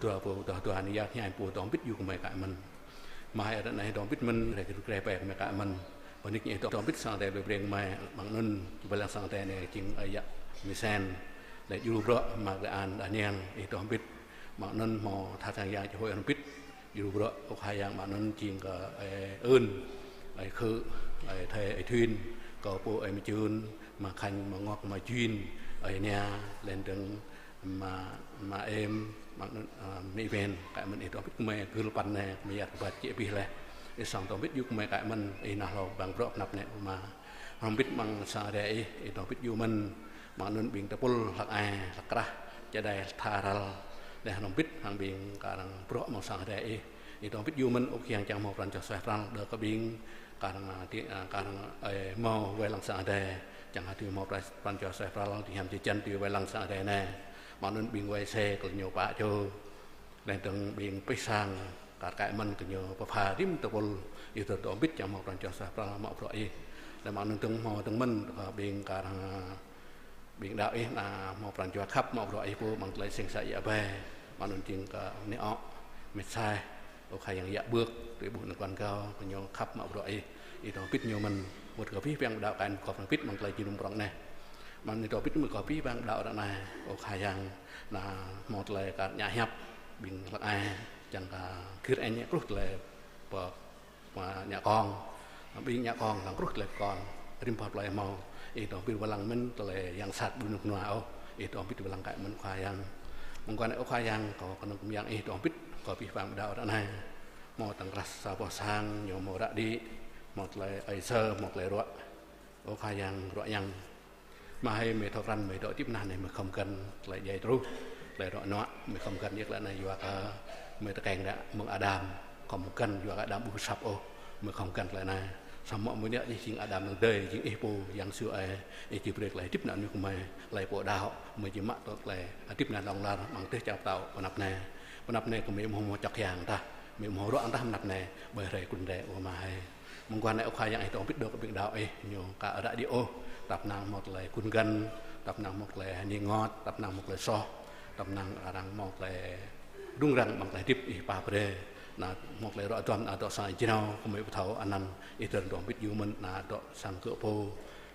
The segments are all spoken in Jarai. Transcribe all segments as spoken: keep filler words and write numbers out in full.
Dua pô, dua, dua anai yă hiăp pô dŏ hơbĭt yua kơ mơi kơ mơn. Mơi hơdôm anai dŏ hơbĭt mơn, rĕ kơ rĕ pĕ kơ mơi kơ mơn. Bơni kơ ih dŏ hơbĭt sang Ơi Adai brơi brơi mơi, mơ̆ng anŭn wai lăng sang Ơi Adai anai jing ơi yă Misen. Lĕ djru bruă mơ̆ng lĕ an Daniel, ih dŏ hơbĭt. Mơ̆ng anŭn hmâo tha sang yang čơhơi hơbĭt. Djru bruă ơ Khua Yang mơ̆ng anŭn jing kơ ơi Ưn, ơi Khư, ơi Thê, ơi Thuyên, kơ pô ơi Mơčưn, mă Khanh, mă Ngok, mă Juin, ơi Nia, lĕ dơ̆ng mă, mă Em, mă, ơ, mă Iven, kơ mơn ih dŏ hơbĭt kơ mơi gưl păn anai, kơ mơi yă rơbat čĕ pih leh. Ih sang dŏ hơbĭt yua kơ mơi kơ mơn, ih nao hlâo bang bruă pơnăp anai ơ Ama. Hơbĭt mơ̆ng sang Ơi Adai ih, ih dŏ hơbĭt yua mơn, mơ̆ng anŭn ƀing tơpul hlăk ai, hlăk krah, čơđai tha ral, lĕ hơbĭt hăng ƀing kar hăng bruă mơ̆ng sang Ơi Adai ih. Ih dŏ hơbĭt yua mơn ơ Khua Yang čang hmâo pran jua suaih pral, đơ kơ ƀing kar hăng, ơ, ti, ơ, kar hăng, ơ, hmâo wai lăng sang Ơi Adai. Čang hơdôm hmâo pran, pran jua suaih pral, ti hiam ti čan ti wai lăng sang Ơi Adai anai. Mơ̆ng anŭn ƀing wai se kơ ñu pă čô. Lĕ dơ̆ng ƀing pih sang, kar kơ mơn kơ ñu pơpha rĭm tơpul, ih dŏ hơbĭt čang hmâo pran jua suaih pral mă bruă ih. Lĕ mơ̆ng anŭn dơ̆ng hmâo dơ̆ng mơn, kơ ƀing kar hăng, ƀing đaŏ ih anŭn hmâo pran jua khăp mă bruă ih pô mơ̆ng tơlơi sing sa ia ƀai. Mơ̆ng anŭn jing kơ anai ôh, mĕt sai, ơ Khua Yang yă ƀơ̆k, tui ƀuh anŭn kuan kâo, kơ ñu khăp mă bruă ih, ih dŏ hơbĭt ñu mơn, wơ̆t kơ pih păng đaŏ kơ anŭn khŏp hơbĭt mơ̆ng tơlơi jơnum prŏng anai. Mơ̆ng anŭn dŏ hơbĭt mơ̆n kơ pih păng đaŏ ră anai, ơ Khua Yang, anŭn hmâo tơlơi kar ñă hiăp, ƀing hlăk ai, čang kơ gir ĕn ñĕ kruh tơlơi pơ Mă ñă kông, ƀing ñă kông lăng kruh tơlơi kông, rĭm pha plơi hmâo, ih dŏ hơbĭt wai lăng mơn tơlơi yang sat ƀu rơnŭk rơnua ôh, ih dŏ hơbĭt wai lăng kơ mơn Khua Yang. Mơ̆ng kơ anai ơ Khua Yang, kâo kơnơ̆ng kơmiang ih dŏ hơbĭt kơ pih păng đaŏ ră anai. Hmâo tơ̆ng krah sa boh sang, ñu hmâo ră đĭ, hmâo tơlơi ơi sơ, hmâo tơlơi ruă. Ơ Khua Yang ruă yang. Mơ̆ hai mơi thâo krăn mơi dŏ hơdip nah anai mơi khŏm găn tơlơi djai truh, tơlơi ruă nuă, mơi khŏm găn yơh tơlơi anai yua kơ mơi tơkeng đa mơ̆ng Adam, khŏm găn yua kơ Adam ƀu hơsăp ôh, mơi khŏm găn tơlơi anai. Samơ̆ mơi anai jing Adam lăng dơi, jing ih pô yang sui ơi, ih či brơi tơlơi hơdip anŭn ñu kơ mơi, tơlơi pô đaŏ, mơi či mă tơlơi hơdip anai hlŏng lar, mơ̆ng tơl čar pơtao pơnăp anai. Pơnăp anai kơ mơi ƀu hmâo čŏk yang tah, mơi ƀu hmâo ruă tah pơnăp anai, ƀơi hrơi kŭn rai ơ Ama hai. Mơ̆ng kơ anai ơ Khua Yang ih dŏ hơbĭt đôč kơ ƀing đaŏ ih ñu kơ ră đĭ ôh, tăp năng hmâo tơlơi kŭn găn, tăp năng hmâo tơlơi hơning rơngot, tăp năng hmâo tơlơi soh, tăp năng arăng hmâo tơlơi rŭng răng amăng tơlơi hơdip ih pap brơi. Anŭn hmâo tơlơi ruă duăm anŭn dŏ sang jrao, kơ mơi ƀu thâo anăn ih dơ̆ng dŏ hơbĭt yua mơn anŭn dŏ sang kơ pô.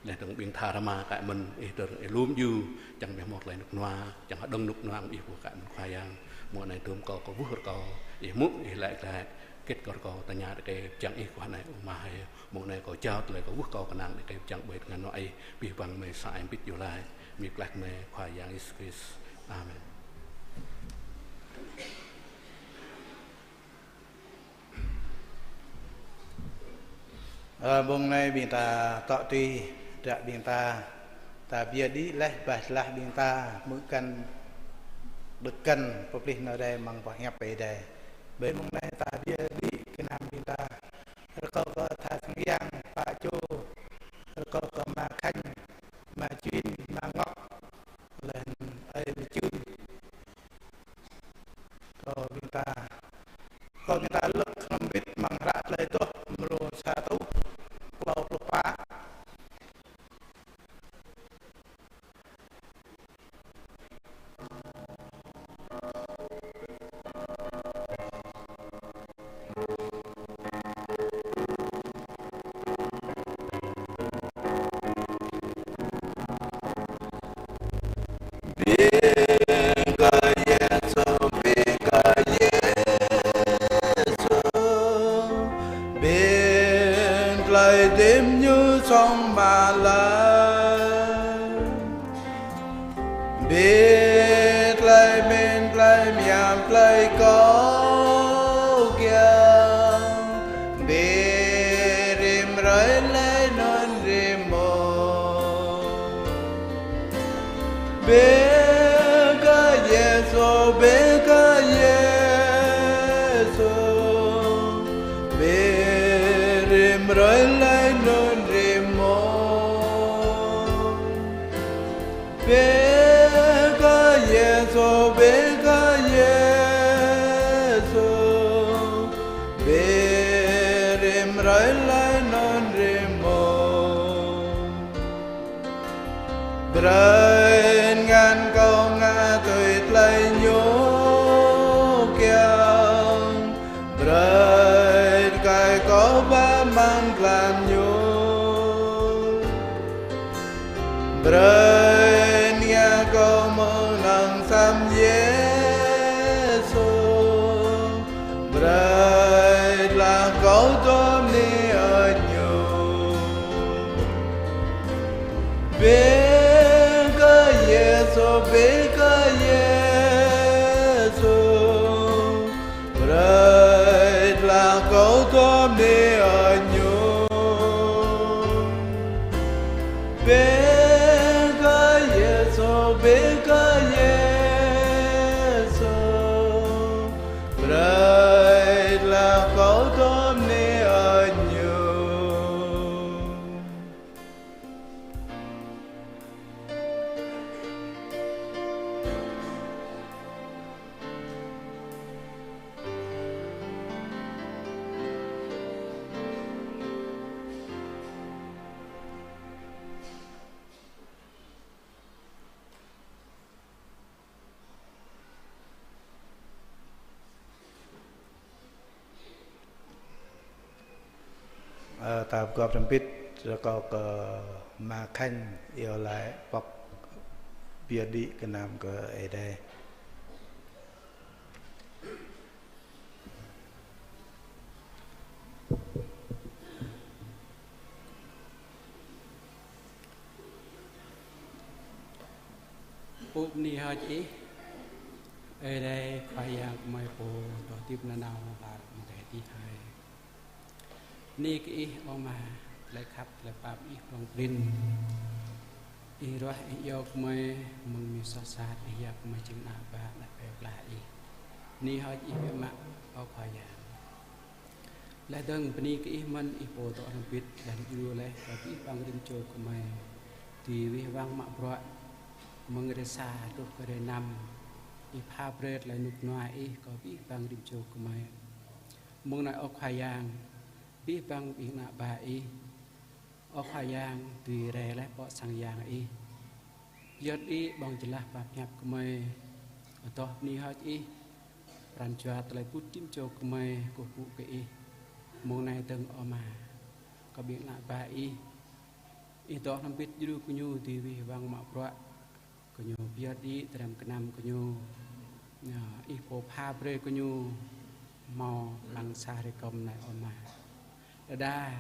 Lĕ dơ̆ng ƀing tha rơma kơ mơn ih dơ̆ng ih lŏm yua, čang ƀu hmâo tơlơi rơnŭk rơnua, čang hơđơ̆ng rơnŭk rơnua ih pô kơ mơn Khua Yang. Mơ̆ng anai dŏm kâo kơ wơh rơkâo, ih mŭk ih laĭ laĭ, kĕt kơ rơkâo tơña rơkơi pơčang ih kơ anai ơ Ama hai. Mơ̆ng anai kâo jao tơlơi kơ wơh kâo kơnang rơkơi pơčang ƀơi tơngan nuă ih, pih păng mơi sa ai hơbĭt yua laĭ. Mơi pơklaih mơi Khua Yang Yêsu Krist. Amen. Ơ, mông anai ƀing ta tŏ tui, dră ƀing ta, ta biă đĭ laih, bah laih ƀing ta, hmư̆ găn, đŏk găn, pơplih nao rai amăng boh hiăp Ơi Adai. Ƀơi mông anai ta biă đĭ gơnam ƀing ta, rơkâo kơ tha sang yang pă čô, rơkâo kơ mă Khanh, mă Juin, mă Ngok, laih anŭn ơi Mơčưn. Kơ ƀing ta, kơ ƀing ta lơ̆k hrŏm hơbĭt amăng hră Tơlơi Adoh mrô sa rơtuh klâo pluh pă. Bĭ kơ Yêsu, bĭ kơ Yêsu, bĭ tơlơi hơdip ñu song mă lăi. Bĭ tơlơi mĭn, tơlơi mơyang, tơlơi kâo kiăng, bĭ rĭm hrơi laih anŭn rĭm mông. Bĭ kơ Yêsu, bĭ kơ Yêsu, bĭ rĭm hrơi laih anŭn rĭm mông. Bĭ kơ Yêsu, bĭ kơ Yêsu, bĭ rĭm hrơi laih anŭn rĭm mông. Brơi tơngan kâo ngă tui tơlơi ñu Ơ, ta pơgop hrŏm hơbĭt, rơkâo kơ Ama Khanh iâu laĭ pŏk pơyơr đĭ gơnam kơ Ơi Adai. Pŭ bơni hơơč Ih, Ơi Adai Khua Yang gơmơi pô dŏ hơdip nanao hlŏng lar amăng adai adih hơi. Bơni kơ Ih, ơ Ama, tơlơi khăp, tơlơi pap Ih prŏng prin. Ih ruah, Ih iâu gơmơi mơ̆ng amĭ soh sat, Ih yap gơmơi jing ană bă, ană plei pla Ih. Bơni hơơč Ih biă mă, ơ Khua Yang. Laih dơ̆ng bơni kơ Ih mơ̆n, Ih pô dŏ hrŏm hơbĭt, laih djru laih kơ abih bang rĭm čô gơmơi dưi wih wăng mă bruă mơ̆ng hrơi sa truh kơ hrơi năm. Ih pha brơi tơlơi rơnŭk rơnua Ih kơ abih bang rĭm čô gơmơi. Mơ̆ng anai, ơ Khua Yang, abih bang ƀing ană bă Ih, ơ Khua Yang, dưi rai laih pơ sang yang Ih. Pơyơr đĭ ƀơ̆ng jơlah pap hiăp gơmơi. Adoh bơni hơơč Ih, pran jua tơlơi pŭt rĭm čô gơmơi kơkuh pơpŭ kơ Ih. Mơ̆ng anai dơ̆ng, ơ Ama, kơ ƀing ană bă Ih, Ih dŏ hrŏm hơbĭt djru gơñu dưi wih wăng mă bruă. Gơñu pơyơr đĭ dram gơnam gơñu. Ơ, Ih pô pha brơi gơñu hmâo amăng sa hrơi kơm anai, ơ Ama. Đơđa,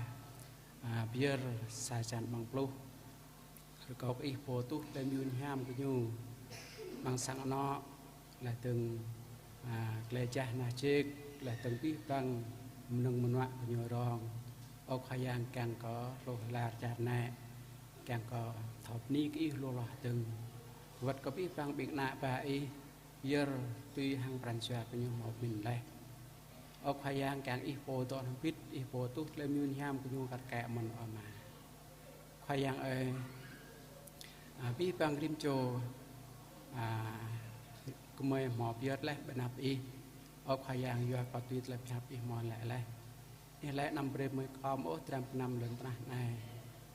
ơ, pơyơr sa jăn amăng pluh. Rơkâo kơ Ih pô tuh tơlơi mơyun hiam gơñu amăng sang anŏ, laih dơ̆ng, ơ, tơlơi jah nah jek, laih dơ̆ng abih bang mơnơ̆ng mơnuă gơñu rong. Ơ Khua Yang, kiăng kơ hloh lar čar anai, kiăng kơ thâo bơni kơ Ih lu hloh dơ̆ng. Wơ̆t kơ abih bang ƀing ană bă Ih, pơyơr tui hăng pran jua gơñu hmâo pơmĭn laih. Ơ Khua Yang, kiăng Ih pô dŏ hrŏm hơbĭt, Ih pô tuh tơlơi mơyun hiam gơñu kar kaĭ mơ̆n, ơ Ama. Khua Yang ơi, ơ, abih bang rĭm čô, ơ, gơmơi hmâo pơyơr laih ƀơi anăp Ih. Ơ Khua Yang, yua kơ tui tơlơi pơhiăp Ih hmâo laĭ laih. Ih laĭ anăm brơi mơi kơm ôh dram gơnam lŏn tơnah anai,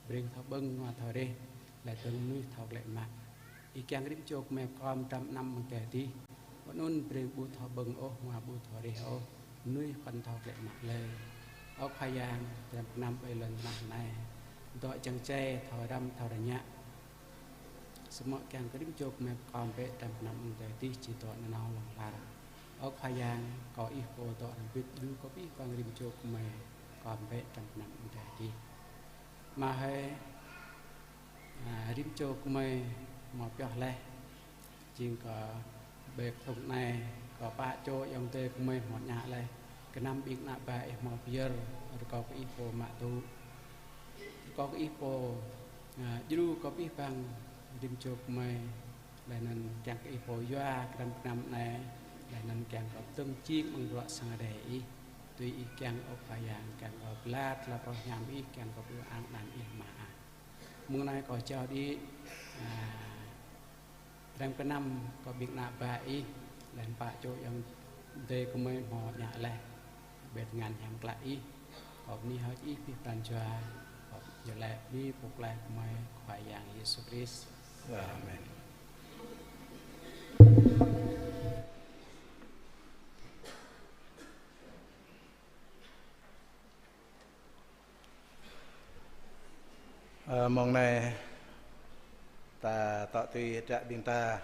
brơi thâo ƀơ̆ng, nua thâo reh, laih dơ̆ng mơnuih thâo glaĭ mă. Ih kiăng rĭm čô gơmơi kơm dram anăm amăng adai adih. Anŭn brơi ƀu thâo ƀơ̆ng ôh, nua ƀu thâo reh ôh, mơnuih kŏn thâo glaĭ mă lơi. Ơ Khua Yang, dram gơnam ƀơi lŏn tơnah anai, dŏ jăng jai, thâo răm, thâo rơñă. Samơ̆ kiăng kơ rĭm čô gơmơi kơm bĕ dram gơnam amăng adai adih či dŏ nanao hlŏng lar. Ơ Khua Yang, rơkâo Ih pô dŏ hrŏm hơbĭt djru kơ abih bang rĭm čô gơmơi kơm bĕ dram gơnam amăng adai adih. Ama hơi, ơ, rĭm čô gơmơi hmâo pioh laih. Jing kơ ƀơi kơthŭng anai, kơ pă čô ayŏng adơi gơmơi hmâo ñă laih. Gơnam ƀing ană bă Ih hmâo pơyơr, rơkâo kơ Ih pô mă tŭ. Rơkâo kơ Ih pô, ơ, djru kơ abih bang rĭm čô gơmơi, laih anŭn kiăng kơ Ih pô yua kơ dram gơnam anai, laih anŭn kiăng kơ pơdơ̆ng jing amăng bruă sang Ơi Adai Ih. Tui Ih kiăng, ơ Khua Yang, kiăng kơ pơlar tơlơi pơhiăp Ih, kiăng kơ pơang anăn Ih mơ̆n. Mơ̆ng anai kâo jao đĭ, ơ, dram gơnam kơ ƀing ană bă Ih, laih anŭn pă čô ayŏng adơi gơmơi hmâo ñă laih. Ƀơi tơngan hiam klă Ih, kâo bơni hơơč Ih abih pran jua, kâo iâu laĭ bơni pơklaih gơmơi Khua Yang Yêsu Krist. Amen. Ơ, mông anai ta tŏ tui hơdră ƀing ta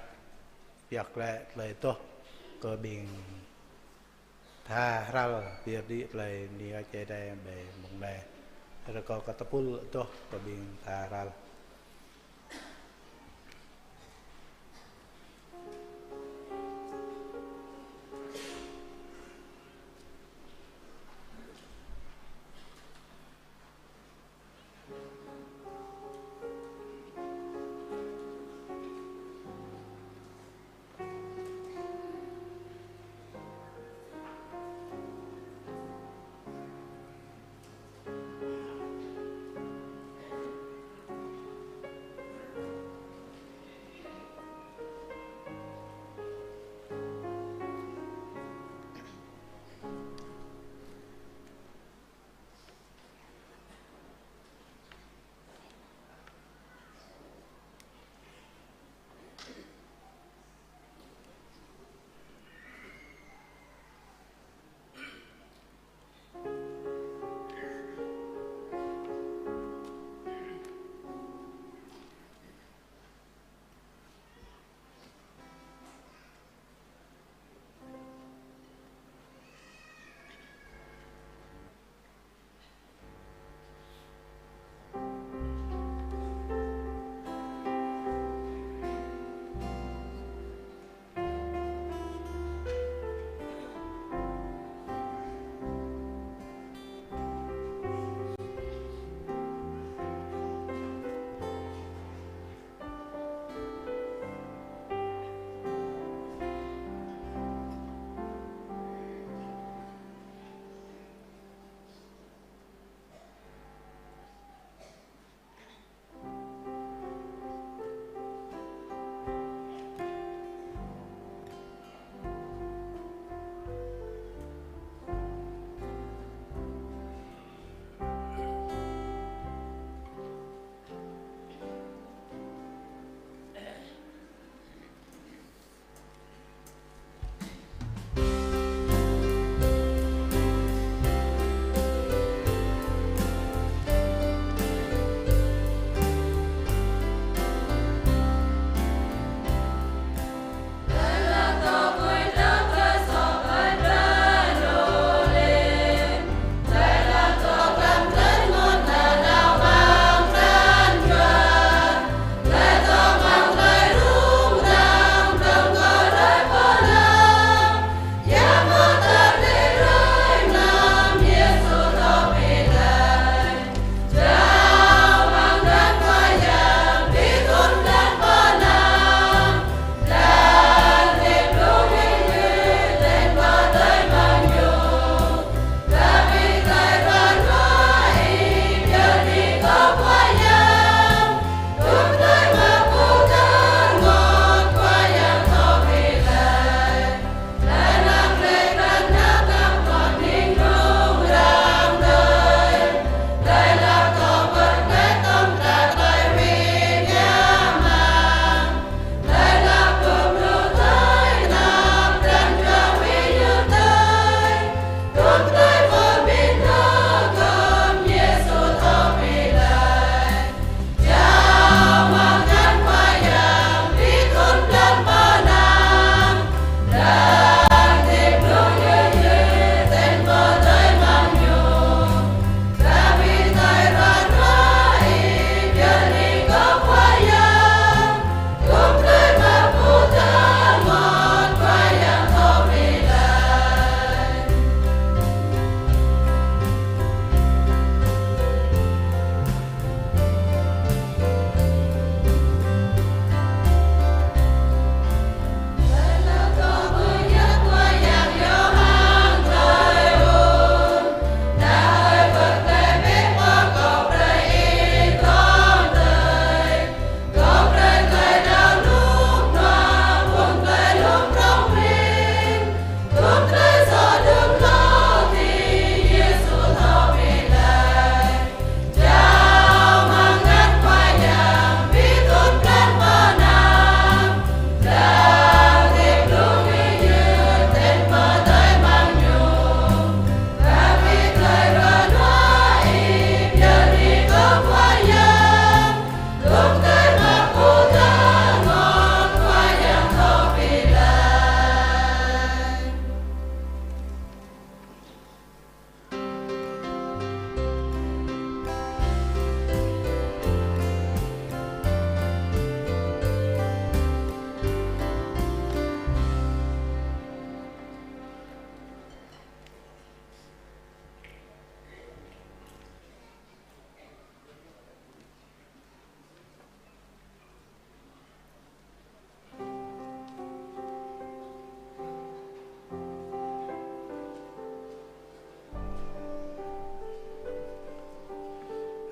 pioh glaĭ tơlơi adoh kơ ƀing tha hrăl pơyơr đĭ tơlơi bơni hơơč Ơi Adai ƀơi mông anai. Rơkâo kơ tơpul adoh kơ ƀing tha hrăl.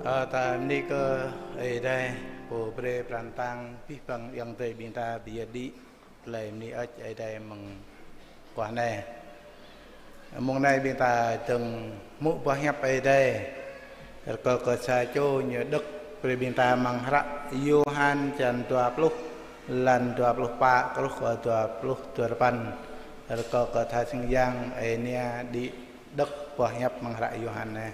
Ơ, ta bơni kơ Ơi Adai, pô brơi pran tang abih bang ayŏng adơi ƀing ta biă đĭ, tơlơi bơni hơơč Ơi Adai mơ̆ng guah anai. Mông anai ƀing ta dơ̆ng hmư̆ boh hiăp Ơi Adai, rơkâo kơ sa čô ñu đŏk brơi ƀing ta amăng hră Yôhan črăn dua pluh, lan dua pluh pă truh kơ dua pluh duarơpăn. Rơkâo kơ tha sang yang Ơi Nia đĭ đŏk boh hiăp amăng hră Yôhan anai.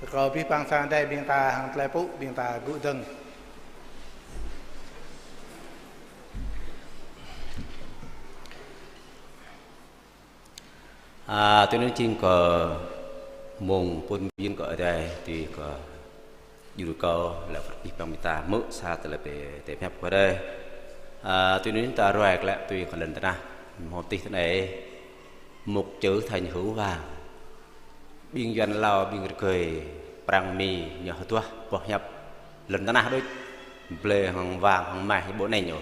Rơkâo abih bang sang Ơi Adai ƀing ta hăng tơlơi pơpŭ ƀing ta gŭ dơ̆ng. A, tui anŭn jing kơ mông pŭn biên kơ Ơi Adai, tui kơ djru kâo lĕ pơrơđah abih bang ƀing ta hmư̆ sa tơlơi pơhiăp kơ Ơi Adai. A, tui anŭn ta ruai glaĭ tui kơ lŏn tơnah, hmâo tih tui anai: Mục chữ thành hữu vàng. Ƀing Yuan hlâo, ƀing rơgơi, Prăng, Mi, ñu hơduah boh hiăp lŏn tơnah đôč, blơi hăng vàng hăng mah ƀô̆ anai ñu.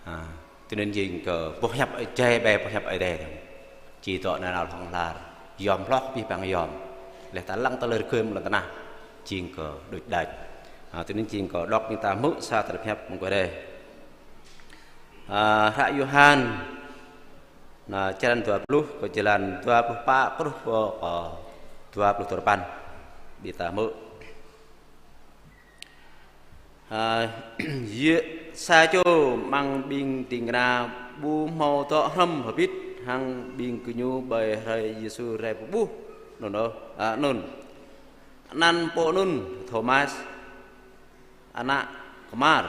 A, tui anŭn jing kơ boh hiăp Ơi Adai, ƀơi boh hiăp Ơi Adai. Či dŏ nanao hlŏng lar, yom hloh abih bang yom. Laih ta lăng tơlơi rơgơi mơ̆ng lŏn tơnah, jing kơ đôč đač. A, tui anŭn jing kơ đŏk ƀing ta hmư̆ sa tơlơi pơhiăp mơ̆ng kơ Ơi Adai. A, hră Yôhan, na, črăn dua pluh, kơ jơlan dua pluh pă truh kơ, kơ dua pluh duarơpăn. Ƀing ta hmư̆. A, yơh, sa čô amăng ƀing ding kơna ƀu hmâo dŏ hrŏm hơbĭt hăng ƀing gơñu ƀơi hrơi Yêsu rai pơƀuh anŭn ôh, a, anŭn. Anăn pô anŭn Thômas, ană kơmar.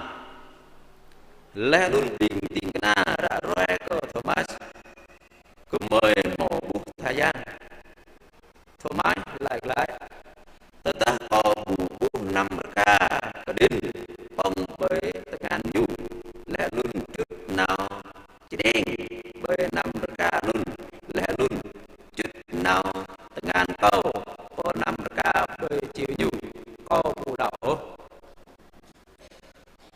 Laih anŭn ƀing ding kơna ră ruai kơ Thômas: Gơmơi hmâo ƀuh tha Yang. Thômas laĭ glaĭ: Tơdah kâo ƀu ƀuh năm rơka kơđĭn pŏng ƀơi tơngan Ñu, laih anŭn čŭt nao čơđeng ƀơi năm rơka anŭn, laih anŭn čŭt nao tơngan kâo pơ năm rơka ƀơi čiu Ñu, kâo ƀu đaŏ ôh.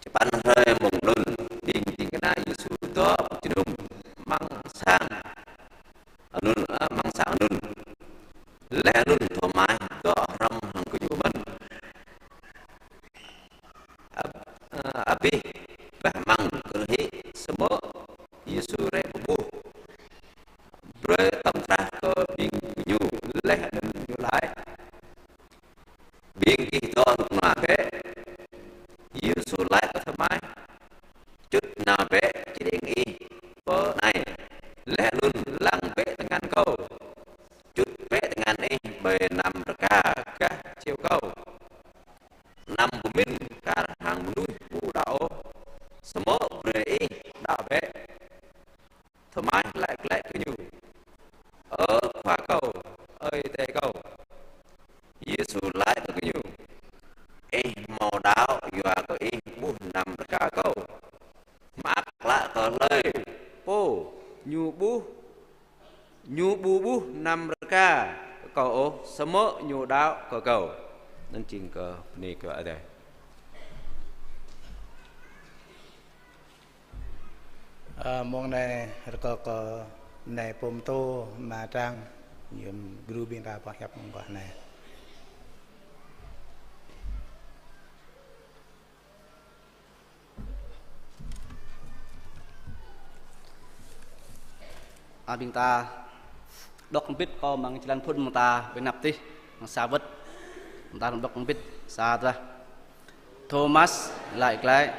Čơpăn hrơi mông anŭn, ƀing ding kơna Yêsu dŏ pơjơnum amăng sang anŭn, a, amăng sang anŭn. Laih anŭn Thômas dŏ hrŏm hăng gơñu mơ̆n. Ab-, a, abih bah amăng kơhĭ samơ̆ Yêsu rai pơƀuh, brơi tŏm krah kơ ƀing gơñu, laih anŭn Ñu laĭ: Ƀing gih dŏ rơnŭk rơnua bĕ. Yêsu laĭ kơ Thômas: Čŭt nao bĕ čơđeng ih pơ anai, laih anŭn lăng bĕ tơngan Kâo. Čŭt bĕ tơngan ih ƀơi năm rơka gah čiu Kâo. Anăm pơmĭn kar hăng mơnuih ƀu đaŏ ôh, samơ̆ brơi ih đaŏ bĕ. Thômas laĭ glaĭ kơ Ñu: Ơ Khua kâo, Ơi Adai kâo. Yêsu laĭ kơ gơñu: Ih hmâo đaŏ yua kơ ih ƀuh năm rơka Kâo. Mơak klă kơ hlơi pô Ñu ƀuh, ñu ƀu ƀuh năm rơka Kâo ôh, samơ̆ ñu đaŏ kơ Kâo. Anŭn jing kơ bơni kơ Ơi Adai. Ơ, mông anai rơkâo kơ nai pô pơtô Ama Trang, ñu gru ƀing ta pơhiăp mơguah anai. A, ƀing ta đŏk hơbĭt kơ amăng jơlan phŭn mơta ƀơi anăp tih, amăng sa wơ̆t. Mơta đŏk hơbĭt sa tơdah. Thômas laĭ glaĭ: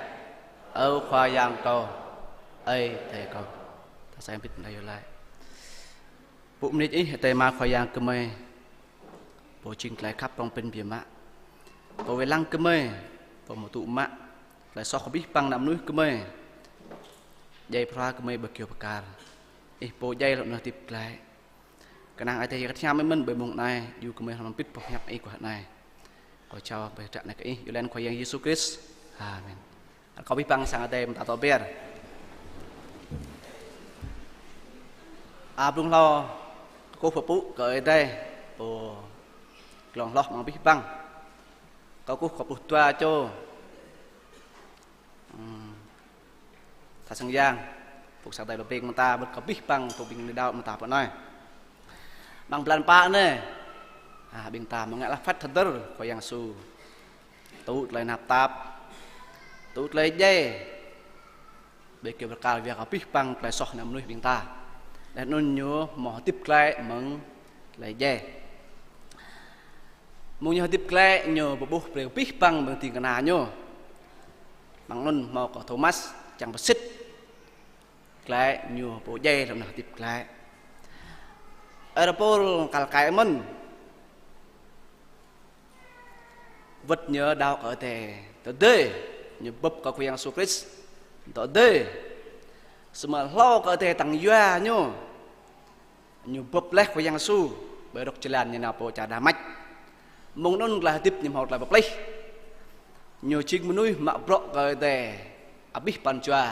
Ơ Khua Yang kâo, Ơi Adai kâo. Ta sa hơbĭt mơta yơh laĭ. Pŭ mơnit Ih, Ơi Adai Ama Khua Yang gơmơi, Pô jing tơlơi khăp prŏng prin biă mă. Pô wai lăng gơmơi, Pô mơtŭ mă tơlơi soh kơ abih bang ană mơnuih gơmơi. Djai phrâo gơmơi ƀơi kyâo pơkal. Ih Pô djai lŏ nao hơdip glaĭ. Kơnang Ơi Adai kơtang mơ̆n ƀơi mông anai, djru gơmơi hrŏm hơbĭt boh hiăp Ih guah anai. Kâo jao ƀơi hră anai kơ Ih, iâu laĭ Khua Yang Yêsu Krist. Amen. Rơkâo abih bang sang Ơi Adai mơta tŏ ber. A, blung hlâo kâo kơkuh pơpŭ kơ Ơi Adai, Pô glông hloh mơ̆ng abih bang. Kâo kơkuh kơ pluh dua čô, ưm, tha sang yang. Pŭk sa tai lŏ ping mơta bơ̆t kơ abih bang tŭ ƀing đaŏ mơta pơ anai. Amăng blan pă anai, a, ƀing ta mơ̆ng ngă lah phat hơdơr Khua Yang Yêsu. Tŭ tơlơi tơnap tap, tŭ tơlơi djai. Ƀơi kơ bơrkal wia kơ abih bang tơlơi soh ană mơnuih ƀing ta. Laih anŭn ñu hmâo hơdip glaĭ mơ̆ng tơlơi djai. Mơ̆ng ñu hơdip glaĭ ñu pơƀuh brơi kơ abih bang ƀing ding kơna ñu. Amăng anŭn hmâo kơ Thomas čang pơsit glaĭ ñu pô djai lŏm anŭn hơdip glaĭ. Ơi adai pôl kal kai mơ̆n. Wơ̆t ñu đaŏ kơ Ơi Adai tơdơi, ñu bưp kơ Khua Yang Yêsu Krist tơdơi. Samơ̆ hlâo kơ Ơi Adai tăng yua ñu, ñu bưp laih Khua Yang Yêsu ƀơi rŏk jơlan ñu nao pơ čar Đamask. Mơ̆ng anŭn tơlơi hơdip ñu hmâo tơlơi pơplih. Ñu jing mơnuih mă bruă kơ Ơi Adai abih pran jua,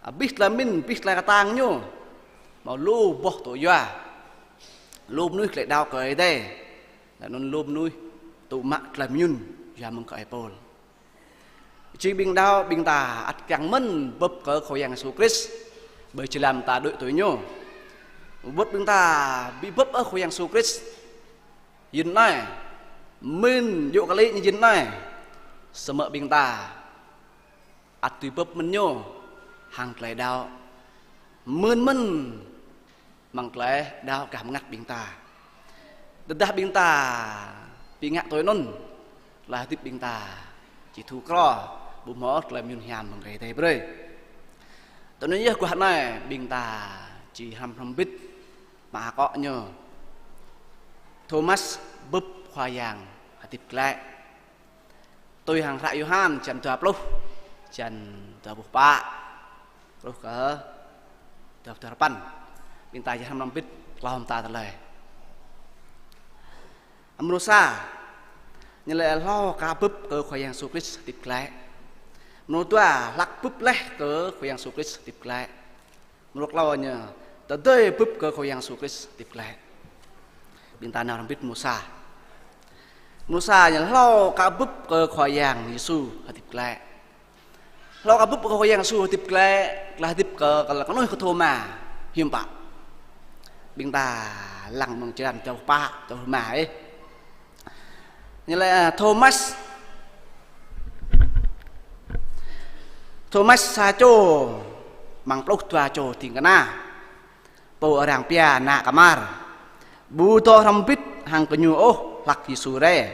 abih tơlơi mĭn, abih tơlơi kơtang ñu. Hmâo lu boh tŭ yua, lu mơnuih glaĭ đaŏ kơ Ơi Adai. Laih anŭn lu mơnuih tŭ mă tơlơi mơyŭn yua mơ̆ng kơ ơi Pôl. Jing ƀing đaŏ, ƀing ta ăt kiăng mơ̆n bưp kơ Khua Yang Yêsu Krist ƀơi jơlan ta đuaĭ tui ñu. Wơ̆t ƀing ta ƀu bưp ôh Khua Yang Yêsu Krist yơh anai, mĭn djơ̆ kơlĭ ñu yơh anai, samơ̆ ƀing ta ăt tui bưp mơ̆n ñu hăng tơlơi đaŏ. Mưn mơ̆n amăng tơlơi đaŏ gah mơngăt ƀing ta. Tơdah ƀing ta ƀu ngă tui anŭn, tơlơi hơdip ƀing ta či thu krô, ƀu hmâo tơlơi mơyŭn hiam mơ̆ng Ơi Adai brơi. Tui anŭn yơh guah anai ƀing ta či hrăm hrŏm hơbĭt mă akŏ ñu. Thomas bưp Khua Yang hơdip glaĭ. Tui hăng hră Yôhan črăn dua pluh, črăn dua pluh pă truh kơ dua pluh dua rơpăn. Ƀing ta či hrăm hrŏm hơbĭt klâo mơta tơlơi. Mrô sa, ñu laĭ hlâo kơ bưp kơ Khua Yang Yêsu Krist hơdip glaĭ. Mrô dua, hlak bưp laih kơ Khua Yang Yêsu Krist hơdip glaĭ. Mrô klâo ñu tơdơi bưp kơ Khua Yang Yêsu Krist hơdip glaĭ. Ƀing ta nao hrŏm hơbĭt mrô sa. Mrô sa ñu hlâo kơ bưp kơ Khua Yang Yêsu hơdip glaĭ. Hlâo kơ bưp kơ Khua Yang Yêsu hơdip glaĭ, tơlơi hơdip kơ, kơ kơnuih kơ Thôma hiư̆m pă. Ƀing ta lăng mơ̆ng črăn dua pluh pă, dua pluh rơma ih. Ñu laĭ, a, Thomas. Thomas sa čô amăng pluh dua čô ding kơna, pô arăng pia ană kơmar, ƀu dŏ hrŏm hơbĭt hăng gơñu ôh hlak Yêsu rai.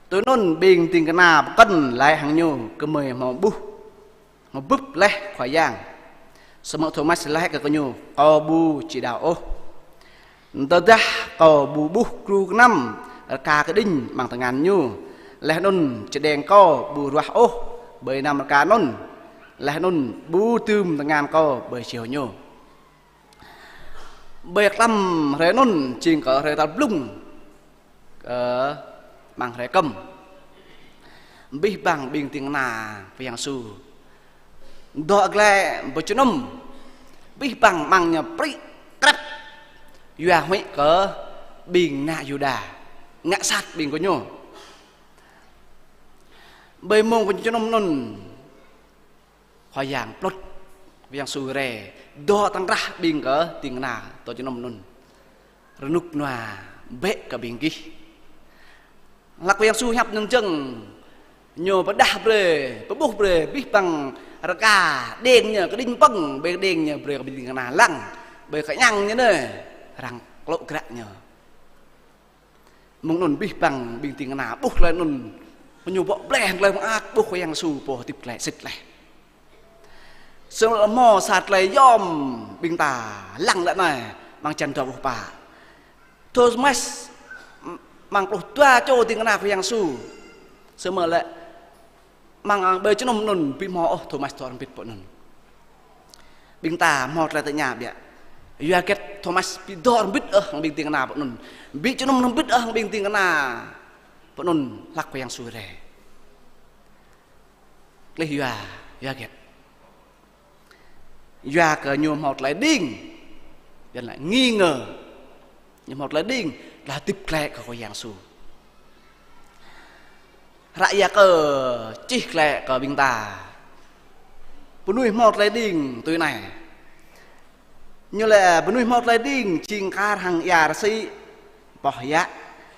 Tui anŭn ƀing ding kơna pơkŏn laĭ hăng ñu: Gơmơi hmâo ƀuh, hmâo bưp laih Khua Yang. Samơ̆ Thomas laĭ kơ gơñu: Kâo ƀu či đaŏ ôh, tơdah kâo ƀu ƀuh gru kơnăm rơka kơđing amăng tơngan ñu, laih anŭn čơđeng kâo ƀu ruah ôh ƀơi anăm rơka anŭn, laih anŭn ƀu dưm tơngan kâo ƀơi jơhŏ ñu. Ƀơi klăm hrơi anŭn jing kơ hrơi tal blung, kơ amăng hrơi kơm. Abih bang ƀing ding kơna Khua Yang Yêsu dŏ glaĭ pơjơnum. Abih bang amăng ñu prĭ krăp yua huĭ kơ ƀing ană Yuđa ngă sat ƀing gơñu. Ƀơi mông pơjơnum anŭn, Khua Yang plŭt, Khua Yang Yêsu rai, dŏ tŏng krah ƀing kơ ding kơna dŏ jơnum anŭn. Rơnŭk rơnua bĕ kơ ƀing gih. Hlak Khua Yang Yêsu hiăp anŭn jơ̆ng, ñu pơdah brơi, pơƀuh brơi abih bang rơka, đeng ñu, kơđing pơ̆ng, ƀơi đeng ñu brơi kơ ƀing ding kơna lăng, ƀơi kơñăng ñu anai, arăng klŏ gră ñu. Mơ̆ng anŭn abih bang ƀing ding kơna ƀuh tơlơi anŭn, ñu bŏ bleh tơlơi mơak, ƀuh Khua Yang Yêsu pô hơdip glaĭ sĭt laih. Samơ̆ hmâo sa tơlơi yom ƀing ta lăng lĕ anai, amăng črăn dua pluh pă. Thomas, amăng pluh dua čô ding kơna Khua Yang Yêsu. Samơ̆ lĕ amăng ƀơi jơnum anŭn ƀu hmâo ôh Thomas dŏ hrŏm hơbĭt pơ anŭn. Ƀing ta hmâo tơlơi tơña biă: Yua hơget Thomas ƀu dŏ hrŏm hơbĭt ôh hăng ƀing ding kơna pơ anŭn, ƀu jơnum hrŏm hơbĭt ôh hăng ƀing ding kơna pơ anŭn hlak Khua Yang Yêsu rai? Tơlơi yua, yua hơget? Yua kơ ñu hmâo tơlơi đing, yua laĭ nghi ngờ. Ñu hmâo tơlơi đing, tơlơi hơdip glaĭ kơ Khua Yang Yêsu. Hră Yakơ čih glaĭ kơ ƀing ta: Mơnuih hmâo tơlơi đing tui anai: Ñu lĕ bơnuih hmâo tơlơi đing jing kar hăng ia rơsĭ, poh yă,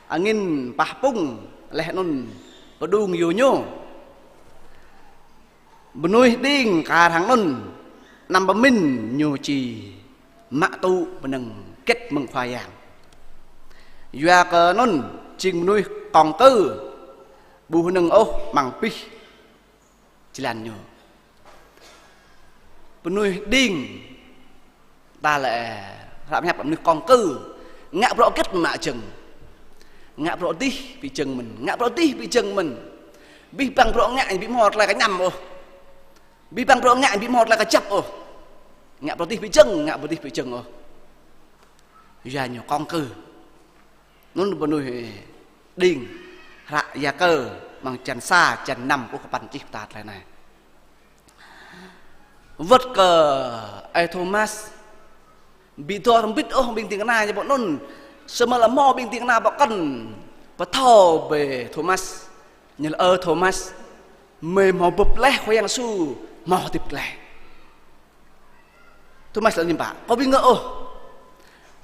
angin pah pŭng, laih anŭn pơđung yua ñu. Bơnuih đing kar hăng anŭn, anăm pơmĭn ñu či mă tŭ bơnăng hơget mơ̆ng Khua Yang. Yua kơ anŭn jing bơnuih kông kư, ƀu hơnơ̆ng ôh amăng abih jơlan ñu. Bơnuih đing ta lĕ hră pơhiăp bơnuih kông kư, ngă bruă hơget mă jơ̆ng. Ngă bruă adih ƀu jơ̆ng mơ̆n, ngă bruă adih ƀu jơ̆ng mơ̆n. Abih bang bruă ngă ƀu hmâo tơlơi kơñăm ôh. Abih bang bruă ngă ƀu hmâo tơlơi kơjăp ôh. Ngă bruă adih ƀu jơ̆ng, ngă bruă adih ƀu jơ̆ng ôh. Yua ñu kông kư. Anŭn bơnuih đing, hră Yakơ, amăng črăn sa, črăn năm, pluh kơ păn čih pơtă tơlơi anai. Wơ̆t kơ ơi Thomas ƀu dŏ hrŏm hơbĭt ôh ƀing ding kơna ñu pơ anŭn, samơ̆ lĕ hmâo ƀing ding kơna pơkŏn pơthâo brơi Thomas, ñu laĭ: Ơ Thomas, mơi hmâo bưp laih Khua Yang Yêsu hmâo hơdip glaĭ. Thomas laĭ hiư̆m pă? Kâo ƀu ngă ôh.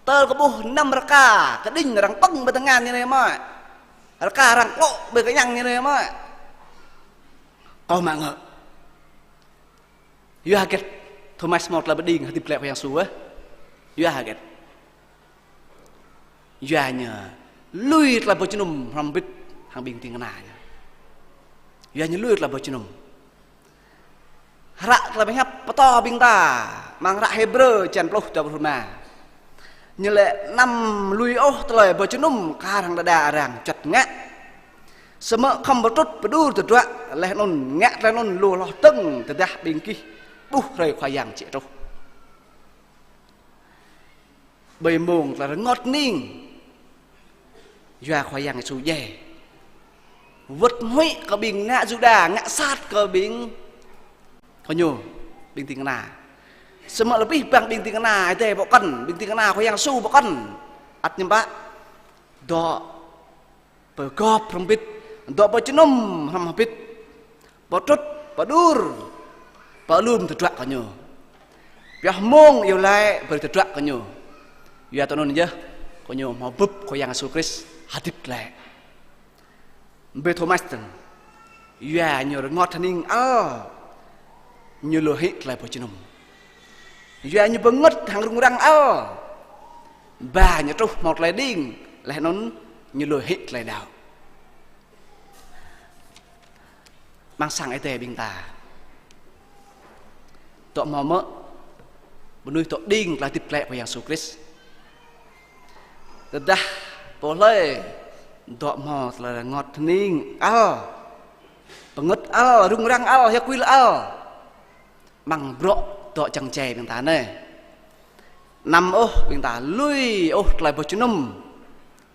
Tơl kâo ƀuh năm rơka kơđĭng arăng pơ̆ng ƀơi tơngan ñu anai mơ̆, rơka arăng klŏ ƀơi kơñăng ñu anai mơ̆, kâo mă ngă. Yua hơget Thomas hmâo tơlơi pơđing hơdip glaĭ Khua Yang Yêsu ôh? Yua hơget? Yua ñu lui tơlơi pơjơnum hrŏm hơbĭt hăng ƀing ding kơna ñu. Yua ñu lui tơlơi pơjơnum. Hră tơlơi pơhiăp pơtô ƀing ta amăng hră Hêbrơ črăn pluh, dua pluh rơma. Ñu laĭ: Anăm lui ôh tơlơi pơjơnum kar hăng đơđa arăng juăt ngă. Samơ̆ khŏm pơtrŭt pơđur tơdruă, laih anŭn ngă tơlơi anŭn lu hloh dơ̆ng tơdah ƀing gih ƀuh hrơi Khua Yang jĕ truh. Ƀơi mông tơlơi rơngot hơning, yua Khua Yang Yêsu djai, wơ̆t huĭ kơ ƀing ană Yuđa ngă sat kơ ƀing gơñu, ƀing ding kơna. Samơ̆ lĕ abih bang ƀing ding kơna Ơi Adai pơkŏn, ƀing ding kơna Khua Yang Yêsu pơkŏn, ăt hiư̆m pă? Dŏ pơgop hrŏm hơbĭt, dŏ pơjơnum hrŏm hơbĭt, pơtrŭt, pơđur, pơalum tơdruă gơñu. Pioh mông iâu laĭ brơi tơdruă gơñu. Yua tui anŭn yơh gơñu hmâo bưp Khua Yang Yêsu Krist hơdip glaĭ. Brơi Thomas dơ̆ng, yua ñu rơngot hơning ăl, ñu lui hĭ tơlơi pơjơnum. Yua ñu bơngơ̆t hăng rŭng răng ăl, ba ñu truh hmâo tơlơi đing, laih anŭn ñu lui hĭ tơlơi đaŏ. Amăng sang Ơi Adai ƀing ta, dŏ hmâo mơ̆ bơnuih dŏ đing tơlơi hơdip glaĭ Khua Yang Yêsu Krist? Tơdah pô hlơi dŏ hmâo tơlơi rơngot hơning ăl, bơngơ̆t ăl, rŭng răng ăl, hiăp kuil ăl, amăng bruă dŏ čang jai ƀing ta anai, anăm ôh ƀing ta lui ôh tơlơi pơjơnum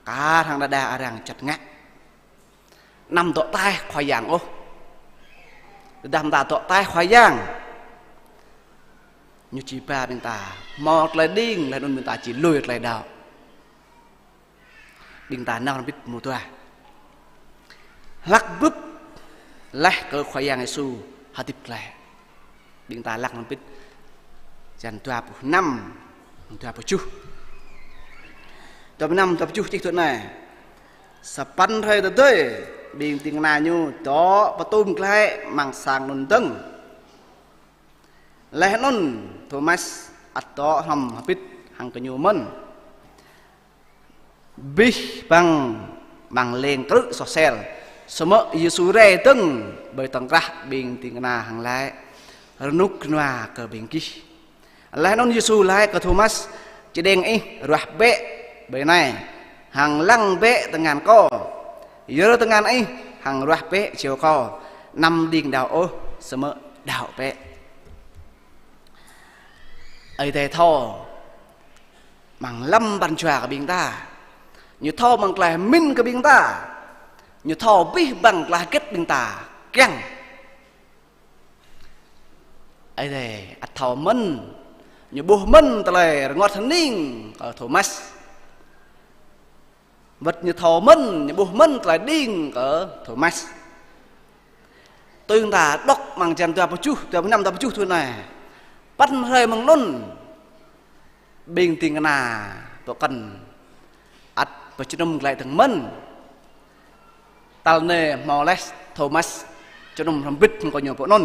kar hăng đơđa arăng juăt ngă. Anăm dŏ taih Khua Yang ôh. Tơdah ƀing ta dŏ taih Khua Yang, ñu či ba ƀing ta hmâo tơlơi đing, laih anŭn ƀing ta či lui tơlơi đaŏ. Ƀing ta nao hrŏm hơbĭt mơ̆ng dua. Hlăk bưp laih kơ Khua Yang Yêsu hơdip glaĭ. Ƀing ta lăng hrŏm hơbĭt črăn dua pluh năm, dua pluh tơjuh. Dua pluh năm, dua pluh tơjuh čih tui anai: Sapăn hrơi tơdơi, ƀing ding kơna ñu dŏ pơtum glaĭ amăng sang anŭn dơ̆ng. Laih anŭn Thomas ăt dŏ hrŏm hơbĭt hăng gơñu mơ̆n. Abih bang amăng leng krư̆ soh sel, samơ̆ Yêsu rai dơ̆ng ƀơi tŏng krah ƀing ding kơna hăng laĭ: Rơnŭk rơnua kơ ƀing gih. Laih anŭn Yêsu laĭ kơ Thomas: Čơđeng ih ruah bĕ ƀơi anai, hăng lăng bĕ tơngan Kâo. Yơr tơngan ih hăng ruah bĕ jâo Kâo. Anăm đing đaŏ ôh, samơ̆ đaŏ bĕ. Ơi Adai thâo amăng lăm pran jua kơ ƀing ta. Ñu thâo amăng tơlơi mĭn kơ ƀing ta. Ñu thâo abih bang tơlơi hơget ƀing ta kiăng. Ơi Adai ăt thâo mơ̆n. Ñu ƀuh mơ̆n tơlơi rơngot hơning kơ Thomas. Wơ̆t ñu thâo mơ̆n, ñu ƀuh mơ̆n tơlơi đing kơ Thomas. Tui ta đŏk amăng črăn dua pluh tơjuh, dua pluh năm, dua pluh tơjuh tui anai: Sapăn hrơi mơ̆ng anŭn, Ƀing ding kơna pơkŏn ăt pơjơnum glaĭ dơ̆ng mơ̆n. Tal anai hmâo laih Thomas jơnum hrŏm hơbĭt hăng gơñu pơ anŭn.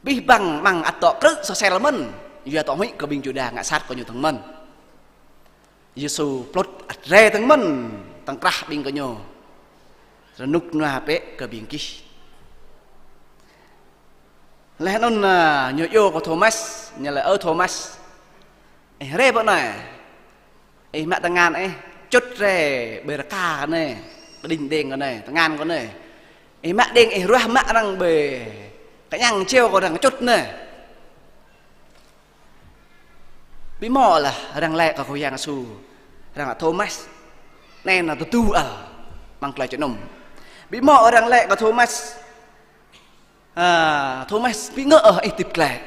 Abih bang amăng ăt dŏ krư̆ soh sel mơ̆n, yua dŏ huĭ kơ ƀing Yuđa ngă sat gơñu dơ̆ng mơ̆n. Yêsu plŭt ăt rai dơ̆ng mơ̆n tơ̆ng krah ƀing gơñu: Rơnŭk rơnua bĕ kơ ƀing gih. Laih anŭn, a, ñu iâu kơ Thomas, ñu laĭ: Ơ Thomas, ih rai pơ anai, ih mă tơngan ih čŭt rai ƀơi rơka kơ anai, kơđĭng đeng kơ anai, tơngan kơ anai. Ih mă đeng ih ruah mă arăng ƀơi kơñăng jeo kơ arăng čŭt anai. Ƀu hmâo ôh arăng laĭ kơ Khua Yang Yêsu, arăng laĭ Thomas, anai nao tơdu ăl amăng tơlơi jơnum. Ƀu hmâo ôh arăng laĭ kơ Thomas, a, Thomas, ƀu ngă ôh ih hơdip glaĭ.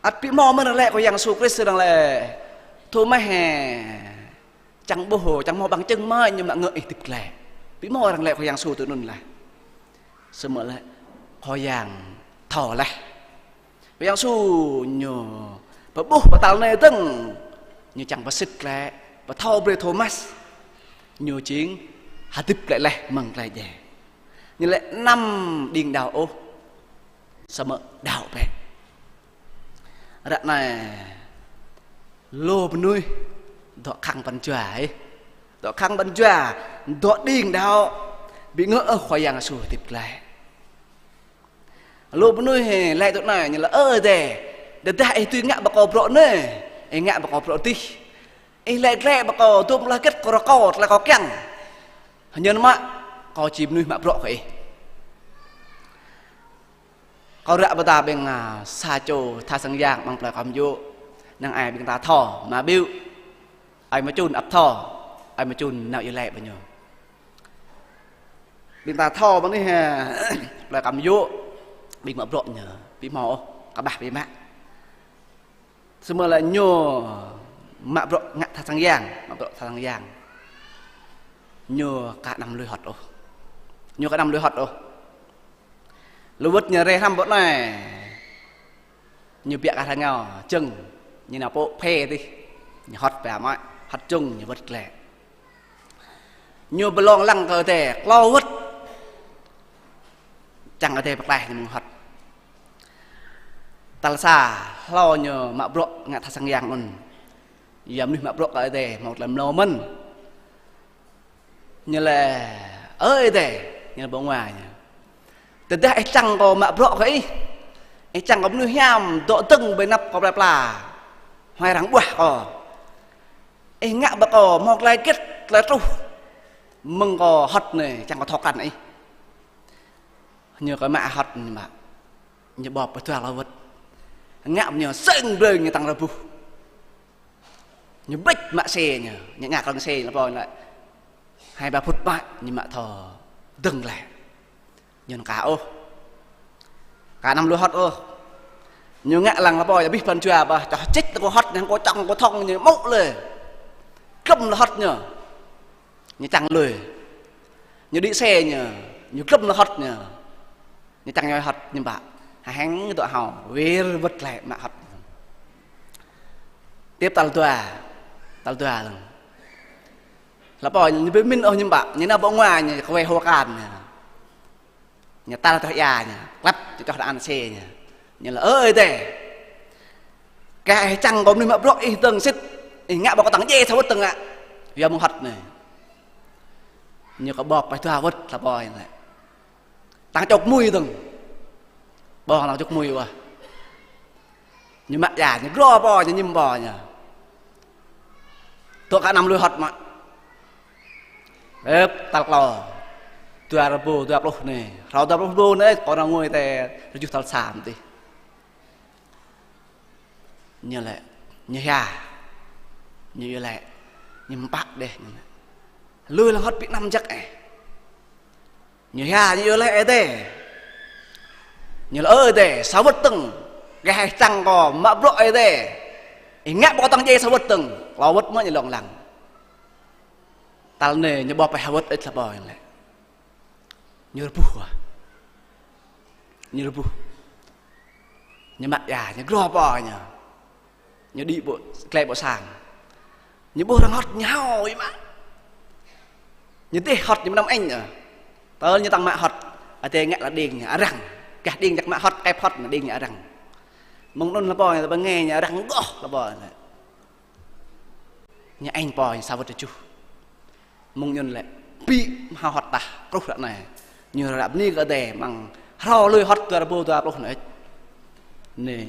Ăt ƀu hmâo mơ̆n arăng laĭ kơ Yang Yêsu Krist, arăng laĭ Thomas hă, čang ƀuh, čang hmâo bằng chứng mơ̆ ñu mă ngă ih hơdip glaĭ. Ƀu hmâo arăng laĭ kơ Yang Yêsu tui anŭn laih. Samơ̆ laĭ Khua Yang thâo laih. Khua Yang Yêsu ñu pơƀuh pơtal anai dơ̆ng, ñu čang pơsĭt glaĭ, pơthâo brơi Thomas ñu jing hơdip glaĭ laih mơ̆ng tơlơi djai. Ñu laĭ: Anăm đing đaŏ ôh, samơ̆ đaŏ bĕ. Ră anai lu mơnuih dŏ khăng pran jua ih. Dŏ khăng pran jua, dŏ đing đaŏ, ƀu ngă ôh Khua Yang Yêsu hơdip glaĭ. Lu mơnuih laĭ tui anai, ñu laĭ: Ơ Ơi Adai, tơdah ih dưi ngă pơkŏn bruă anai, ih ngă pơkŏn bruă adih. Ih laĭ glaĭ pơkŏn dôm tơlơi hơget kâo rơkâo, tơlơi kâo kiăng, hơñăn mă kâo či mơnuih mă bruă kơ ih. Kâo ră pơtă ƀing, a, sa čô tha sang yang amăng plơi Kam Yŭ, năng ai ƀing ta thâo, mă ƀiu, ai mă čun ăp thâo, ai mă čun nao iâu laĭ ƀơi ñu. Ƀing ta thâo ƀơi anih, a, plơi Kam Yŭ, ƀing mă bruă ñu ƀu hmâo ôh, kơƀah biă mă. Samơ̆ laĭ ñu mă bruă ngă tha sang yang, mă bruă tha sang yang. Ñu ka anăm lui hŏt ôh. Ñu ka anăm lui hŏt ôh. Lu wơ̆t ñu rai hrăm pơ anai, ñu biă kơ rơngao, jơ̆ng, ñu nao pơ phê adih, ñu hŏt biă mă, hŏt jơ̆ng, ñu wơ̆t glaĭ. Ñu pơlông lăng kơ Ơi Adai, klâo wơ̆t. Čang Ơi Adai pơklaih ñu mơ̆ng hŏt. Tal sa, hlâo ñu mă bruă ngă tha sang yang anŭn, yua mơnuih mă bruă kơ Ơi Adai hmâo tơlơi mlâo mơ̆n. Ñu laĭ: Ơ Ơi Adai, ñu laĭ ƀô̆ ngua ñu, tơdah ih čang kâo mă bruă kơ ih, ih čang kâo mơnuih hiam dŏ dơ̆ng ƀơi anăp kâo plơi pla, huai arăng ƀuah kâo, ih ngă pơkŏn hmâo tơlơi hơget, tơlơi truh mơ̆ng kâo hŏt anai, čang kâo thâo krăn ih. Ñu kơ mă hŏt ñu mă. Ñu ƀơ̆p pơ dua klâo wơ̆t. Ngă ñu sưng brơi ñu tăng rơbuh. Ñu bĕč mă xe ñu, ñu ngă krŏng xe lăp ơi lĕ. Hai ba phŭt mă, ñu mă thâo dơ̆ng glaĭ. Ñu ka ôh. Ka anăm lui hŏt ôh. Ñu ngă lăng lăp ơi abih pran jua ƀơ̆, čoh čĭč tơ kơ hŏt ñu, kơ čŏng kơ thŏng ñu mŭk lĕ. Glŏm lĕ hŏt ñu. Ñu čang lui. Ñu đĭ xe ñu, ñu glŏm lĕ hŏt ñu. Ñu čang ñu hŏt ñu ƀă. Hơhĕng dŏ hao, wir wơ̆t glaĭ mă hŏt. Tiếp tal dua, tal dua lăng. Lăp ơi ñu ƀu min ôh ñu ƀă, ñu nao ƀô̆ ngua ñu, kơ wai hô kan ñu. Ñu tal tơh ia ñu, klăp, čơčŏh đa an xe ñu. Ñu laĭ: Ơ Ơi Adai, kah ih čang kâo mơnuih mă bruă ih dơ̆ng sĭt, ih ngă ƀô̆ kâo tăng djai sa wơ̆t dơ̆ng ngă. Yua mơ̆ng hŏt anai. Ñu kơ ƀơ̆p pơ dua wơ̆t lăp ơi ñu laĭ. Tăng čŭk mui dơ̆ng. Ƀơ̆ng tăng čŭk mui wơ̆t. Ñu mă ia, ñu glô pơ, ñu ñim pơ ñu. Tŏ ka anăm lui hŏt mă. Ĕp, tal klâo. Dua rơbâo dua pluh anai. Hrâo dua pluh rơbâo anai, kâo nao ngui tơ rơjuh tal sa mơ̆n tih. Ñu laĭ, ñu hia. Ñu iâu laĭ, ñu mơpă đeh ñu laĭ. Lui lăng hŏt ƀu anăm jăk ĕh. Ñu hia, ñu iâu laĭ Ơi Adai. Ñu laĭ: Ơ Ơi Adai, sa wơ̆t dơ̆ng. Gah ih čang kâo mă bruă Ơi Adai, ih ngă ƀô̆ kâo tăng djai sa wơ̆t dơ̆ng. Klâo wơ̆t mơ̆ ñu lông lăng. Tal anai ñu ƀơ̆p pơ ha wơ̆t ĕč lăp ơi ñu laĭ. Ñu rơbuh wơ̆t. Ñu rơbuh. Ñu mă ia, ñu glô pơ ñu. Ñu đĭ ƀơi, glaĭ ƀơi sang. Ñu ƀuh arăng hơ̆t ñu hao ih mă. Ñu dêh hơ̆t ñu mơnam ĕnh ơ. Tơl ñu tăng mă hơ̆t. Adai ngă lĕ đing ñu arăng. Gah đing jak mă hơ̆t, kĕp hơ̆t ñu đing ñu arăng. Mơ̆ng anŭn lĕ pô ñu tơ bơnge ñu arăng goh lĕ pô. Ñu ĕnh pô ñu sa wơ̆t tơjuh. Mơ̆ng anŭn lĕ ƀĭ mơhao hơ̆t tah, truh ră anai. Ñu ră bơni kơ Adai mơ̆ng hrơi lui hơ̆t dua rơbâo dua pluh anai. Anai.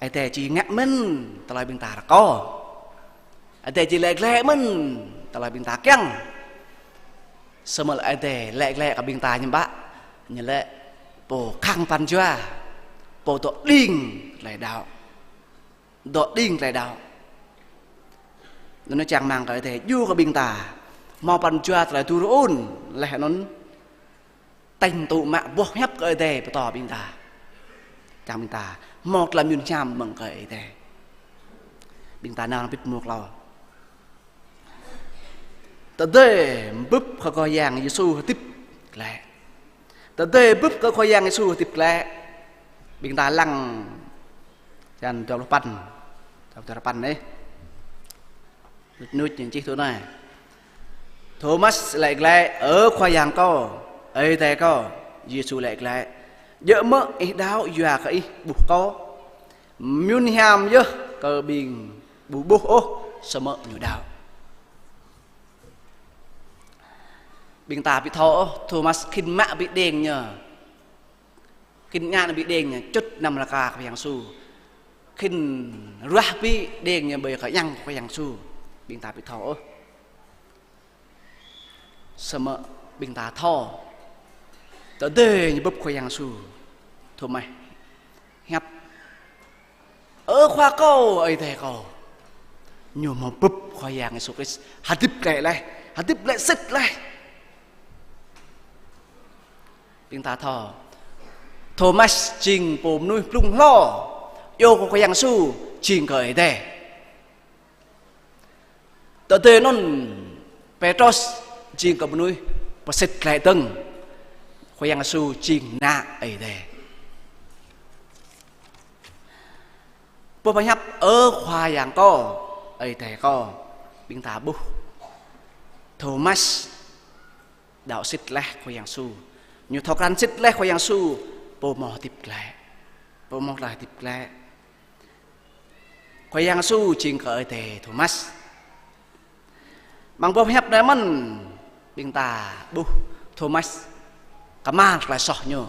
Adai či ngă mơ̆n tơlơi ƀing ta rơkâo. Adai či laĭ glaĭ mơ̆n tơlơi ƀing ta kiăng. Samơ̆ Adai laĭ glaĭ kơ ƀing ta hiư̆m pă? Ñu lĕ pô khăng pran jua, pô dŏ đing tơlơi đaŏ. Dŏ đing tơlơi đaŏ. Anŭn čang rơmang kơ Adai djru kơ ƀing ta hmâo pran jua tơlơi tŭ rơun, laih anŭn tañ tŭ mă boh hiăp kơ Adai pơtô ƀing ta. Čang ƀing ta hmâo tơlơi mơyun hiam mơ̆ng kơ Adai. Ƀing ta nao bĭt mơ̆ng klâo. Tơdơi bưp kơ Khua Yang Yêsu hơdip glaĭ. Tơdơi bưp kơ Khua Yang Yêsu hơdip glaĭ. Ƀing ta lăng črăn dua pluh păn, dua pluh păn anai. Nuč nuč ñu čih tui anai. Thomas laĭ glaĭ: "Ơ Khua Yang kâo, Ơi Adai kâo." Yêsu laĭ glaĭ: "Djơ̆ mơ̆ ih đaŏ yua kơ ih ƀuh kâo? Mơyun hiam yơh kơ ƀing ƀu ƀuh ôh, samơ̆ ñu đaŏ." Ƀing ta ƀu thâo ôh, Thomas khĭn mă ƀĭ đeng ñu. Khĭn ngă ƀĭ đeng ñu, čŭt anăm rơka Khua Yang Yêsu. Khĭn ruah ƀĭ đeng ñu ƀơi kơiăng Khua Yang Yêsu. Ƀing ta ƀu thâo ôh. Samơ̆ ƀing ta thâo. Tơdơi ñu bưp Khua Yang Yêsu, Thomas hiăp: "Ơ Khua kâo, Ơi Adai kâo." Ñu hmâo bưp Khua Yang Yêsu Krist hơdip glaĭ laih, hơdip glaĭ sĭt laih. Ƀing ta thâo, Thomas jing pô mơnuih blung hlô, iâu kơ Khua Yang Yêsu jing kơ Ơi Adai. Tơdơi anŭn Pêtrôs jing kơ mơnuih pơsĭt glaĭ dơ̆ng Khua Yang Yêsu jing Ană Ơi Adai. Boh pơhiăp "Ơ Khua Yang kâo, Ơi Adai kâo", ƀing ta ƀuh Thomas đaŏ sĭt laih Khua Yang Yêsu. Ñu thâo krăn sĭt laih Khua Yang Yêsu pô hmâo hơdip glaĭ, pô hmâo tơlơi hơdip glaĭ. Khua Yang Yêsu jing kơ Ơi Adai Thomas. Amăng boh hiăp anai mơ̆n, ƀing ta ƀuh Thomas kơmar tơlơi soh ñu,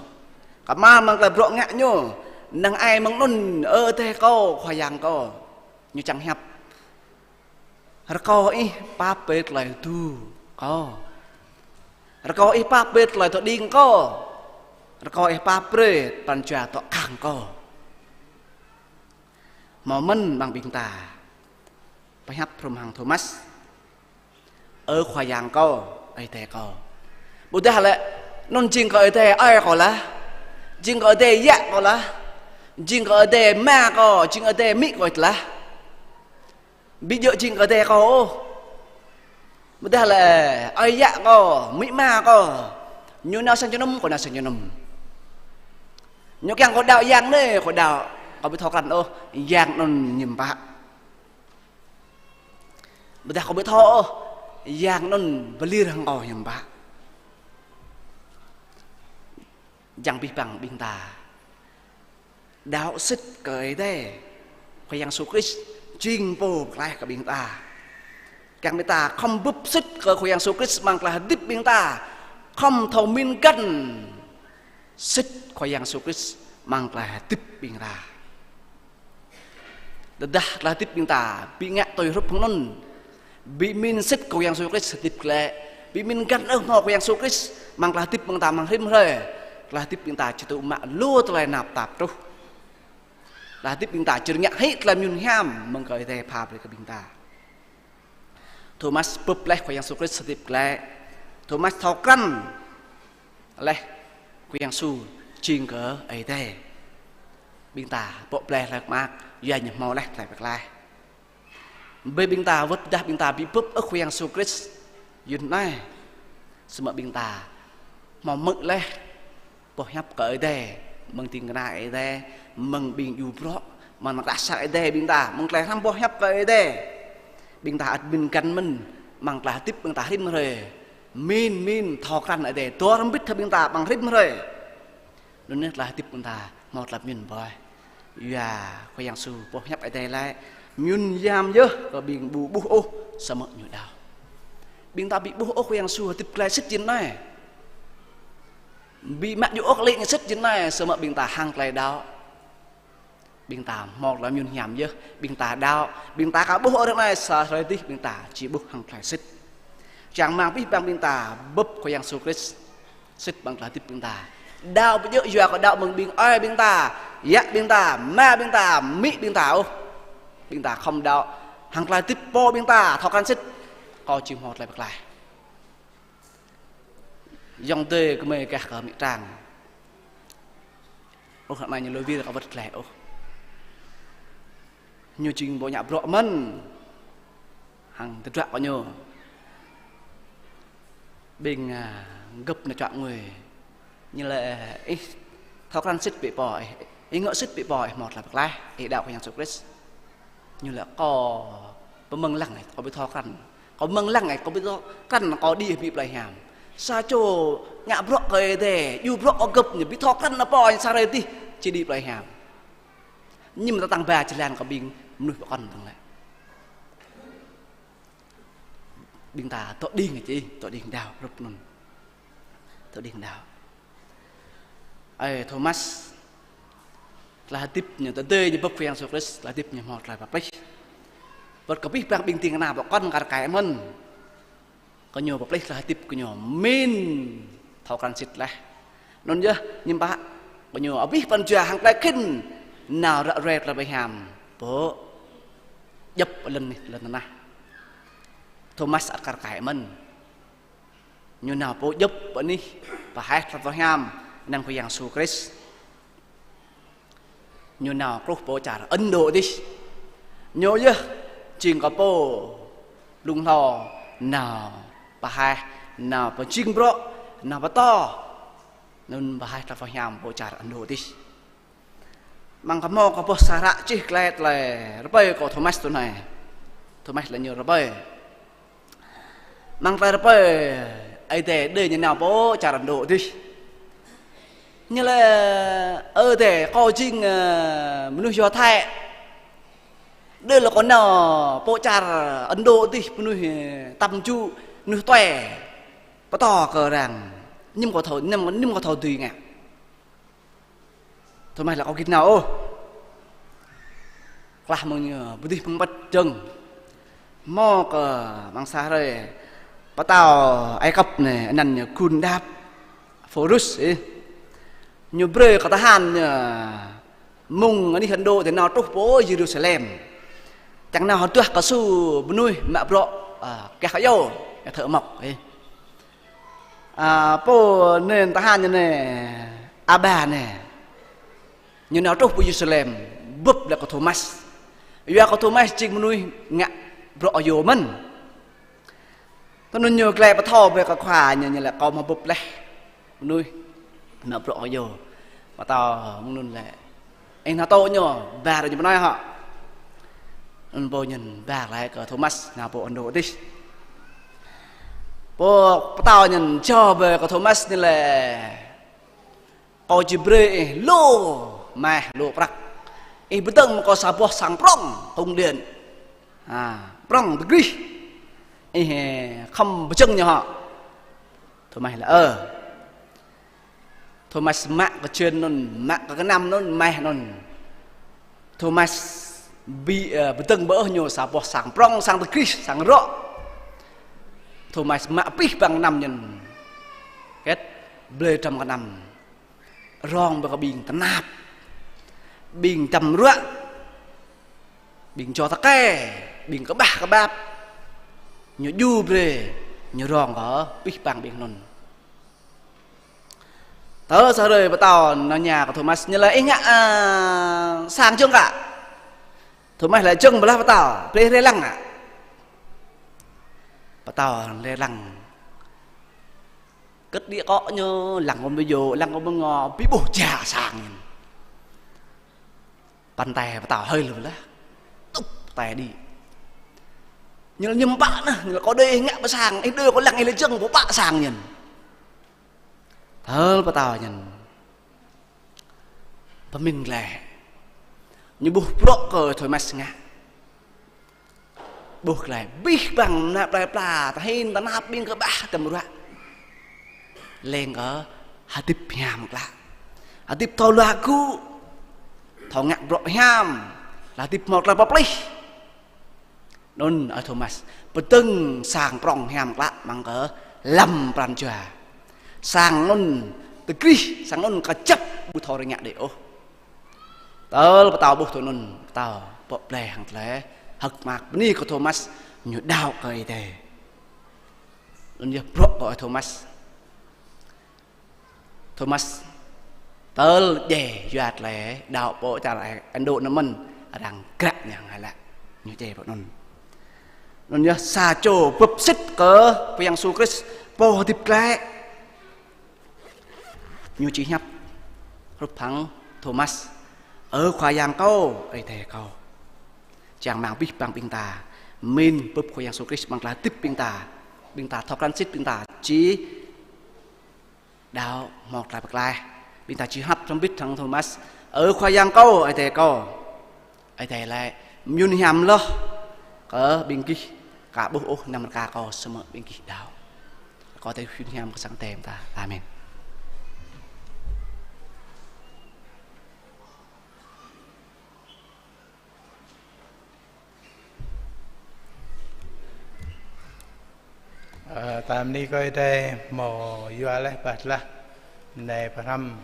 kơmar mơ̆ng tơlơi bruă ngă ñu, năng ai mơ̆ng anŭn "Ơ Adai kâo, Khua Yang kâo", ñu čang hiăp: "Rơkâo ih pap brơi tơlơi tŭ kâo. Rơkâo ih pap brơi tơlơi dŏ đing kâo. Rơkâo ih pap brơi pran jua dŏ khăng kâo." Hmâo mơ̆n amăng ƀing ta pơhiăp hrŏm hăng Thomas: "Ơ Khua Yang kâo, Ơi Adai kâo." Ƀôdah lĕ anŭn jing kơ Ơi Adai ơi kâo lah, jing kơ Ơi Adai yă kâo lah, jing kơ Ơi Adai ama kâo, jing Ơi Adai amĭ kâo lah. Ƀu djơ̆ jing kơ Ơi Adai kâo ôh. Ƀôdah lĕ ơi yă kâo, amĭ ama kâo, ñu nao sang jơnum, kâo nao sang jơnum. Ñu kiăng kâo đaŏ yang anai, kâo đaŏ, kâo ƀu thâo krăn ôh yang anŭn hiư̆m pă. Ƀôdah kâo ƀu thâo ôh yang anŭn pơlir hăng kâo hiư̆m pă. Čang abih bang ƀing ta đaŏ sĭt kơ Ơi Adai, Khua Yang Yêsu Krist jing pô pơklaih kơ ƀing ta. Kiăng ƀing ta khŏm bưp sĭt kơ Khua Yang Yêsu Krist amăng tơlơi hơdip ƀing ta, khŏm thâo pơmĭn găn sĭt Khua Yang Yêsu Krist amăng tơlơi hơdip ƀing ta. Tơdah tơlơi hơdip ƀing ta ƀu ngă tui hrup hăng anŭn, ƀu pơmĭn sĭt Khua Yang Yêsu Krist hơdip glaĭ, ƀu pơmĭn găn ôh hmâo Khua Yang Yêsu Krist amăng tơlơi hơdip ƀing ta amăng rĭm hrơi, tơlơi hơdip ƀing ta či tŭ mă lu tơlơi tơnap tap truh. Tơlơi hơdip ƀing ta či rơngiă hĭ tơlơi mơyun hiam mơ̆ng kơ Ơi Adai pha brơi kơ ƀing ta. Thomas bưp laih Khua Yang Yêsu Krist hơdip glaĭ. Thomas thâo krăn laih Khua Yang Yêsu jing kơ Ơi Adai. Ƀing ta pŏk blai hlak mơak, yua ñu hmâo laih tơlơi pơklaih. Ƀơi ƀing ta wơ̆t dah ƀing ta ƀu bưp ôh Khua Yang Yêsu Krist, yun anai, samơ̆ ƀing ta hmâo hmư̆ laih boh hiăp kơ Ơi Adai, mơ̆ng ding kơna Ơi Adai, mơ̆ng ƀing djru bruă, Amăng tơlơi sang Ơi Adai ƀing ta, amăng tơlơi hrăm boh hiăp kơ Ơi Adai. Ƀing ta ăt mĭn găn mơ̆n, amăng tơlơi hơdip ƀing ta rĭm hrơi. Mĭn, mĭn, thâo krăn Ơi Adai dŏ hrŏm hơbĭt hăng ƀing ta amăng rĭm hrơi. Anŭn yơh tơlơi hơdip ƀing ta hmâo tơlơi mĭn ƀơi. Yua Khua Yang Yêsu boh hiăp Ơi Adai laĭ: Mơyŭn yam yơh kơ ƀing ƀu ƀuh ôh, samơ̆ ñu đaŏ. Ƀing ta ƀu ƀuh ôh Khua Yang Yêsu hơdip glaĭ sĭt jing anai. Ƀu mă djơ̆ ôh kơlĭng sĭt jing anai, samơ̆ ƀing ta hăng tơlơi đaŏ. Ƀing ta hmâo tơlơi mơyŭn hiam yơh, ƀing ta đaŏ, ƀing ta aka ƀuh ră anai, sa hrơi adih ƀing ta či ƀuh hăng tơlơi sĭt. Čang rơmang abih bang ƀing ta bưp Khua Yang Yêsu Krist sĭt amăng tơlơi hơdip ƀing ta. Đaŏ ƀu djơ̆ yua kơ đaŏ mơ̆ng ƀing ơi ƀing ta, yă ƀing ta, ama ƀing ta, amĭ ƀing ta ôh. Ƀing ta khŏm đaŏ hăng tơlơi hơdip pô ƀing ta, thâo krăn sĭt, kâo či hmâo tơlơi pơklaih. Yŏng dơi kơmơi gah kơ amĭ Trang. Ôh, ră anai ñu lui wir kơ wơ̆t glaĭ ôh. Ñu jing pô ngă bruă mơ̆n. Hăng tơdruă kơ ñu. Ƀing, a, gơ̆p nao čuă ngui. Ñu laĭ, ih thâo krăn sĭt ƀĕ pô, ih, ih ngă sĭt ƀĕ pô, ih hmâo tơlơi pơklaih, ih đaŏ kơ Yang Yêsu Krist. Ñu laĭ kâo pơmơ̆ng lăng, kâo ƀu thâo krăn. Kâo pơmơ̆ng lăng, kâo ƀu thâo krăn, kâo đĭ ƀu plei hiam. Sa čô ngă bruă kơ Ơi Adai, djru bruă kơ gơ̆p ñu, ƀu thâo krăn ană pô ñu sa hrơi adih či đĭ plei hiam. Ñu mơ̆ ta tăng ba jơlan kơ ƀing mơnuih pơkŏn tăng lĕ. Ƀing ta dŏ đing či, dŏ đing đaŏ, rup anŭn. Dŏ đing đaŏ. Ơi Thomas, tơlơi hơdip ñu tơdơi ñu bưp Khua Yang Yêsu Krist, tơlơi hơdip ñu hmâo tơlơi pơplih. Wơ̆t kơ abih bang ƀing ding kơna pơkŏn kar kaĭ mơ̆n. Kơ ñu pơplih tơlơi hơdip kơ ñu mĭn thâo krăn sĭt laih. Anŭn yơh, ñu pă kơ ñu abih pran jua hăng tơlơi khĭn nao ră ruai tơlơi pơhiam pơ djŏp lŏn anih, lŏn tơnah. Thomas ăt kar kaĭ mơ̆n. Ñu nao pơ djŏp anih, pơhaih tơlơi pơhiam anăn Khua Yang Yêsu Krist. Ñu nao truh pơ čar Ấn Độ adih. Ñu yơh jing kơ pô blung hlâo nao pơhaih, nao pơjing bruă, nao pơtô. Anŭn pơhaih tơlơi pơhiam pơ čar Ấn Độ adih. Mơ̆ng kơ hmâo kơ boh sa hră čih glaĭ tơlơi rơpơi kơ Thomas tui anai. Thomas laĭ ñu rơpơi. Mơ̆ng tơlơi rơpơi, Ơi Adai đơi ñu nao pơ čar Ấn Độ adih. Ñu laĭ, Ơ Adai, kâo jing, ơ, mơnuih Do Thái. Đơi lĕ kâo nao pơ čar Ấn Độ adih, mơnuih, ơ, tăm ču, mơnuih tuai. Pơtô kơ arăng. Ñu mơ̆ kâo thâo, ñu mơ̆, ñu mơ̆ kâo thâo dưi ngă. Thomas laĭ kâo git nao ôh. Klah mơ̆ng ñu, ƀu dih mơ̆ng păt jơ̆ng. Hmâo kơ mơ̆ng sa hrơi pơtao Ai Cập anai, anăn ñu gun đăp Pôrus, ih. Ñu brơi kơ tơhan ñu mơ̆ng anih Ấn Độ tơ nao truh pơ Yêrusalem. Čang nao hơduah kơ su mơnuih mă bruă, a, kah kơ yô, thợ mộc, ih. A, pô anŭn tơhan ñu anai, Aba anai. Ñu nao truh pơ Yêrusalem, bưp laih kơ Thomas. Yua kơ Thomas jing mơnuih ngă bruă yô mơ̆n. Tơ anŭn ñu glaĭ pơthâo brơi kơ khua ñu, ñu laĭ kâo hmâo bưp laih mơnuih ngă bruă yô. Pơtao mơ̆ng anŭn laĭ, ih nao tŏ ñu, ba ră ñu pơ anai hŏ. Anŭn pô ñu ba glaĭ kơ Thomas nao pơ Ấn Độ adih. Pô pơtao ñu jao brơi kơ Thomas ñu laĭ, kâo či brơi ih lu mah lu prăk. Ih pơdơ̆ng mơ̆ng kâo sa boh sang prŏng cung điện. Ha, prŏng tơgrih. Ih khŏm pơjing ñu hŏ. Thomas laĭ, ơ. Thomas mă kơ čư̆n anŭn, mă kơ gơnam anŭn, mah anŭn. Thomas ƀu, ơ, pơdơ̆ng ƀơi ñu sa boh sang prŏng, sang tơgrih, sang rŏ. Thomas mă abih bang gơnam ñu. Hơget, blơi tơm gơnam. Rong ƀơi kơ ƀing tơnap. Ƀing dăm ruă. Ƀing čô tơkai, ƀing kơƀah kơƀap. Ñu djru brơi, ñu rong kơ abih bang ƀing anŭn. Tơ sa hrơi pơtao nao tơña kơ Thomas, ñu laĭ ih ngă, a, sang jơ̆ng kă? Thomas laĭ jơ̆ng blah pơtao, brơi rai lăng kă. Pơtao rai lăng. Kơ̆t đĭ akŏ ñu, lăng kơ ƀu djơ̆, lăng kơ ƀu ngă, ƀu ƀuh ja sang ñu. Pran tai pơtao hơi lơ̆m lah. Tŭp tai đĭ. Ñu lĕ ñu pă nă, ñu lĕ kâo đơi ngă pơ sang, ih đơi kâo lăng ih lĕ jơ̆ng pơ pă sang ñen. Tơl pơtao ñen pơmĭn glaĭ. Ñu ƀuh bruă kơ Thomas ngă. Ƀuh glaĭ, abih bang ană plei pla, tơhĭn tơnap ƀing kơƀah tơm ruă. Leng kơ hơdip hiam klă. Hơdip thâo luă gŭ. Thâo ngă bruă hiam. Laih hơdip hmâo tơlơi pơplih. Anŭn ơi Thomas pơdơ̆ng sang prŏng hiam klă amăng kơ lăm pran jua. Sang anŭn tơgrih, sang anŭn kơjăp ƀu thâo rơngiă đơi ôh. Tơl pơtao ƀuh tui anŭn, pơtao pŏk blai hăng tơlơi hơ̆k mơak bơni kơ Thomas, ñu đaŏ kơ Ơi Adai. Anŭn yơh bruă kơ ơi Thomas. Thomas tơl djai yua tơlơi đaŏ pơ čar Ấn Độ anŭn mơ̆n, arăng kră ñu hăng hai lăk. Ñu djai pơ anŭn. Anŭn yơh sa čô bưp sĭt kơ Khua Yang Yêsu Krist pô hơdip glaĭ. Ñu či hiăp hrup hăng Thomas: Ơ Khua Yang kâo, Ơi Adai kâo. Čang rơmang abih bang ƀing ta mĭn bưp Khua Yang Yêsu Krist amăng tơlơi hơdip ƀing ta. Ƀing ta thâo krăn sĭt ƀing ta či đaŏ hmâo tơlơi pơklaih. Ƀing ta či hiăp hrŏm hơbĭt hăng Thomas: Ơ Khua Yang kâo, Ơi Adai kâo. Ơi Adai laĭ: Mơyŭn hiam lŏh kơ ƀing gih, ka ƀuh ôh năm rơka kâo samơ̆ ƀing gih đaŏ. Kâo tơlơi mơyŭn hiam kơ sang Ơi Adai ta. Amen. Ơ, ta bơni kơ Ơi Adai hmâo yua laih bah tơlah anai pơhrăm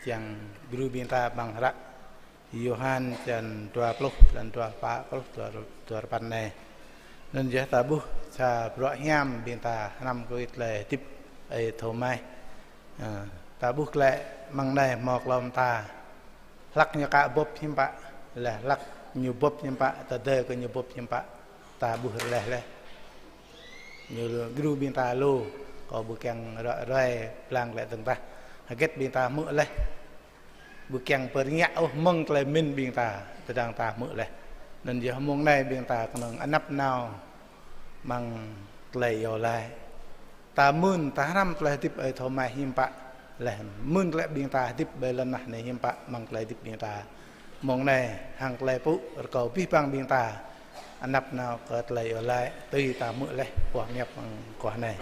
čiăng gru ƀing ta amăng hră Yôhan črăn dua pluh, črăn dua pă pluh, dua, dua rơpăn anai. Anŭn yơh ta ƀuh sa bruă hiam ƀing ta hrăm kơ tơlơi hơdip ơi Thomas. Ơ, ta ƀuh glaĭ amăng anai hmâo klâo mơta. Hlăk ñu ka bưp hiư̆m pă, laih hlăk ñu bưp hiư̆m pă, tơdơi kơ ñu bưp hiư̆m pă, ta ƀuh rơleh laih. Ñu gru ƀing ta lu, kâo ƀu kiăng ră ruai pơblang glaĭ dơ̆ng tah. Hơget ƀing ta hmư̆ laih. Ƀu kiăng pơrơngiă ôh mơ̆ng tơlơi mĭn ƀing ta, tơdang ta hmư̆ laih. Anŭn yơh mông anai ƀing ta kơnơ̆ng anăp nao amăng tơlơi iâu laĭ. Ta mưn, ta hrăm tơlơi hơdip ơi Thomas hiư̆m pă, laih mưn glaĭ ƀing ta hơdip ƀơi lŏn tơnah anai hiư̆m pă amăng tơlơi hơdip ƀing ta. Mông anai hăng tơlơi pŭ rơkâo abih bang ƀing ta anăp nao kơ tơlơi iâu laĭ, tui ta hmư̆ laih boh hiăp amăng guah anai.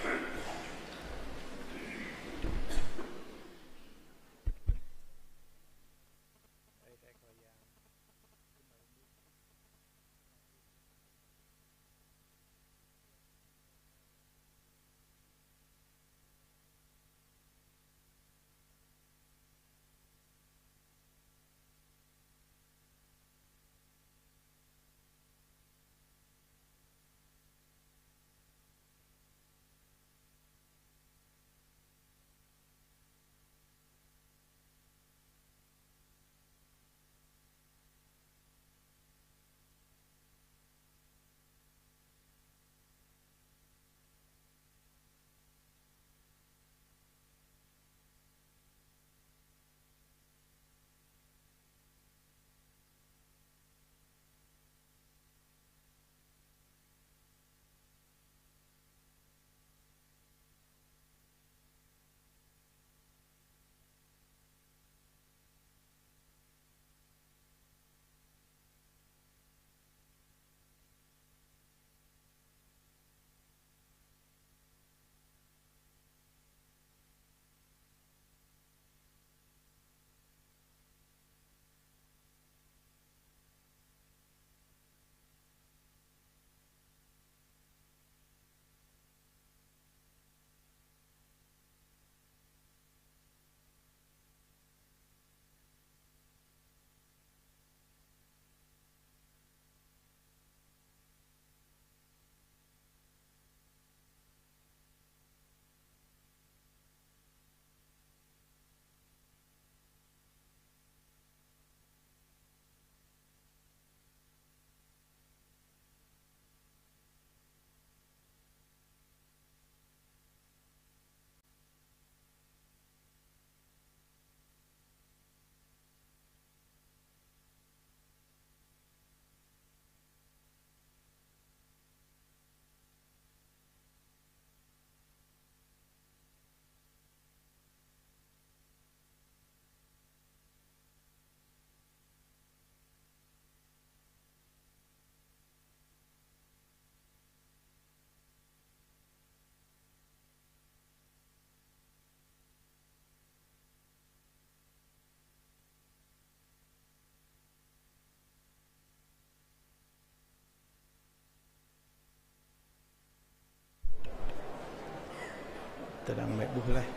Tơdang mơi ƀuh laih,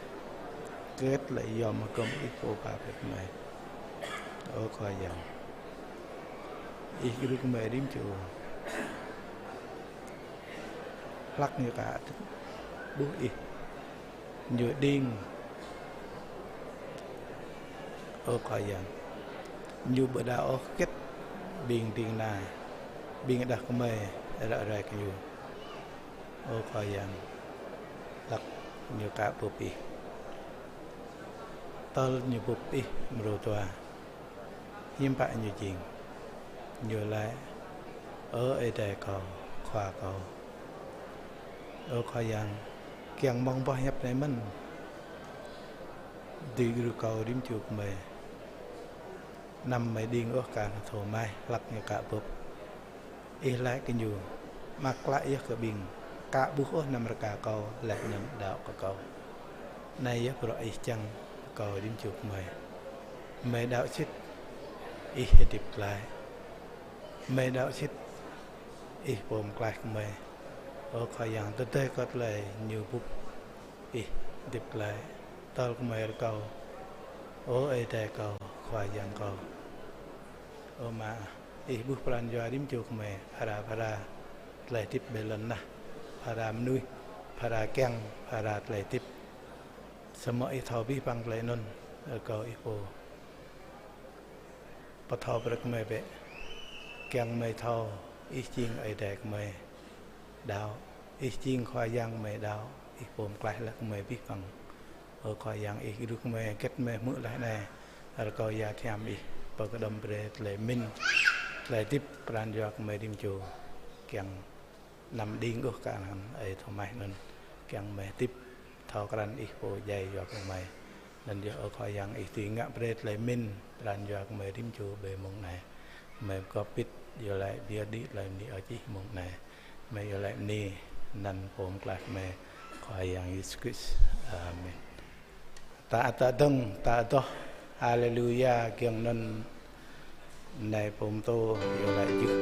hơget lĕ yom hơgŏm Ih pô pap brơi kơ mơi. Ơ Khua Yang, Ih gru kơ mơi rĭm čô. Hlak ñu aka ƀuh Ih, ñu đing. Ơ Khua Yang, ñu ƀu đaŏ ôh hơget ƀing ding kơna, ƀing đah kơmơi ră ruai kơ ñu. Ơ Khua Yang, hlak ñu aka bưp Ih. Tơl ñu bưp Ih mrô dua, hiư̆m pă ñu jing? Ñu laĭ: Ơ Ơi Adai kâo, Khua kâo. Ơ Khua Yang, kiăng mơ̆ng boh hiăp anai mơ̆n dưi gru kâo rĭm čô kơ mơi. Anăm mơi đing ôh kar hăng Thômas hlak ñu aka bưp. Ih laĭ kơ ñu: Mă klă yơh kơ ƀing aka ƀuh ôh anăm rơka kâo, laih anŭn đaŏ kơ kâo. Anai yơh bruă Ih čang kơ kâo rĭm čô kơ mơi. Mơi đaŏ sĭt, Ih hơdip glaĭ. Mơi đaŏ sĭt, Ih pô pơklaih kơ mơi. Ơ Khua Yang, tơdơi kơ tơlơi ñu bưp Ih hơdip glaĭ, tơl kơ mơi rơkâo: Ơ Ơi Adai kâo, Khua Yang kâo. Ơ Ama, Ih ƀuh pran jua rĭm čô kơ mơi, phara phara tơlơi hơdip ƀơi lŏn tơnah, phara mơnuih, phara kiăng, phara tơlơi hơdip. Samơ̆ Ih thâo abih bang tơlơi anŭn, rơkâo Ih pô pơthâo brơi kơ mơi bĕ. Kiăng mơi thâo Ih jing Ơi Adai kơ mơi đaŏ, Ih jing Khua Yang mơi đaŏ, Ih pô pơklaih laih kơ mơi abih bang. Ơ Khua Yang, Ih gru kơ mơi, hơget mơi hmư̆ laih anai, rơkâo yua hiam Ih pơkơđŏm brơi tơlơi pơmĭn, tơlơi hơdip pran jua kơ mơi rĭm čô. Kiăng anăm đing ôh kar hăng ơi Thômas anŭn, kiăng mơi hơdip thâo krăn Ih pô djai yua kơ mơi. Anŭn yơh Ơ Khua Yang, Ih dưi ngă brơi tơlơi pơmĭn pran jua kơ mơi rĭm čô ƀơi mông anai. Mơi pơgop pit yua laĭ biă đĭ tơlơi bơni ơ Ih mông anai. Mơi yua laĭ bơni anăn Pô Pơklaih mơi, Khua Yang Yêsu Krist. Amen. Ta ăt dơ̆ng, ta adoh Haleluya, giŏng anŭn anai pô pơtô yua laĭ jưh.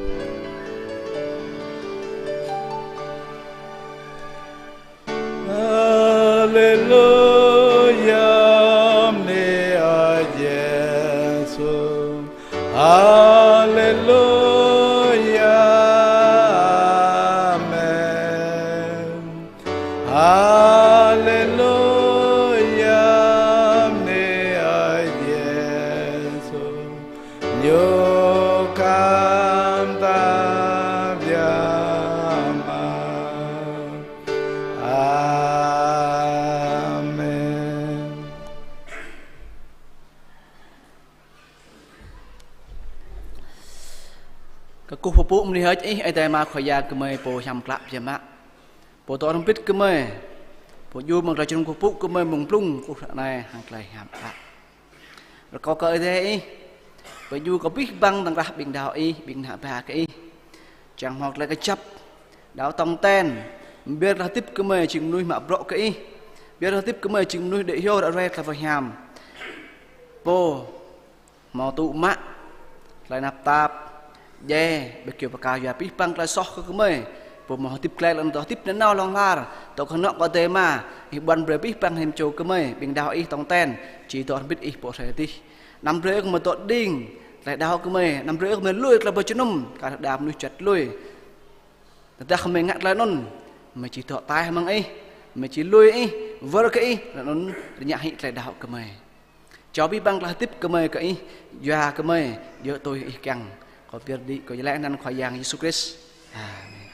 Haleluya, bơni ơ Yêsu. Haleluya, amen. Haleluya, bơni ơ Yêsu, ñu khăp ta biă mă. Amen. Kơkuh pơpŭ bơni hơơč Ih, Ơi Adai Ama Khua Yang gơmơi, Pô hiam klă biă mă, Pô dŏ hrŏm hơbĭt gơmơi, Pô djru mơ̆ng tơlơi jơnum kơkuh pơpŭ gơmơi mơ̆ng blung kơkuh ră anai hăng tơlơi hiam klă. Rơkâo kơ Ơi Adai Ih pơdjru kơ abih bang tơ̆ng rah ƀing đaŏ Ih, ƀing ană bă kơ Ih, čang hmâo tơlơi kơjăp, đaŏ tong ten, ƀiă tơlơi hơdip gơmơi jing mơnuih mă bruă kơ Ih, ƀiă tơlơi hơdip gơmơi jing mơnuih đĭ hyu ră ruai tơlơi pơhiam. Pô hmâo tŭ mă tơlơi tơnap tap, djai, ƀơi kơyâo pơkă yua abih bang tơlơi soh kơ gơmơi. Pô hmâo hơdip glaĭ lŏn tơnah, hơdip nanao hlŏng lar, tơl kơnơ̆ng kơ Ơi Adai Ama, Ih ƀuăn brơi abih bang hiam čô gơmơi, ƀing đaŏ Ih tong ten, či dŏ hrŏm hơbĭt Ih pô hrơi adih. Anăm brơi gơmơi dŏ đing tơlơi đaŏ gơmơi, anăm brơi gơmơi lui tơlơi pơjơnum, kar hăng đa mơnuih juăt lui. Tơdah gơmơi ngă tơlơi anŭn, gơmơi či dŏ ataih mơ̆ng Ih, gơmơi či lui Ih, wơr kơ Ih, tơlơi anŭn rơngiă hĭ tơlơi đaŏ gơmơi. Čô abih bang tơlơi hơdip gơmơi kơ Ih, yua gơmơi, djơ̆ tui Ih kiăng. Kâo pơyơr đĭ, kâo yua laĭ anăn Khua Yang Yêsu Krist. Amen.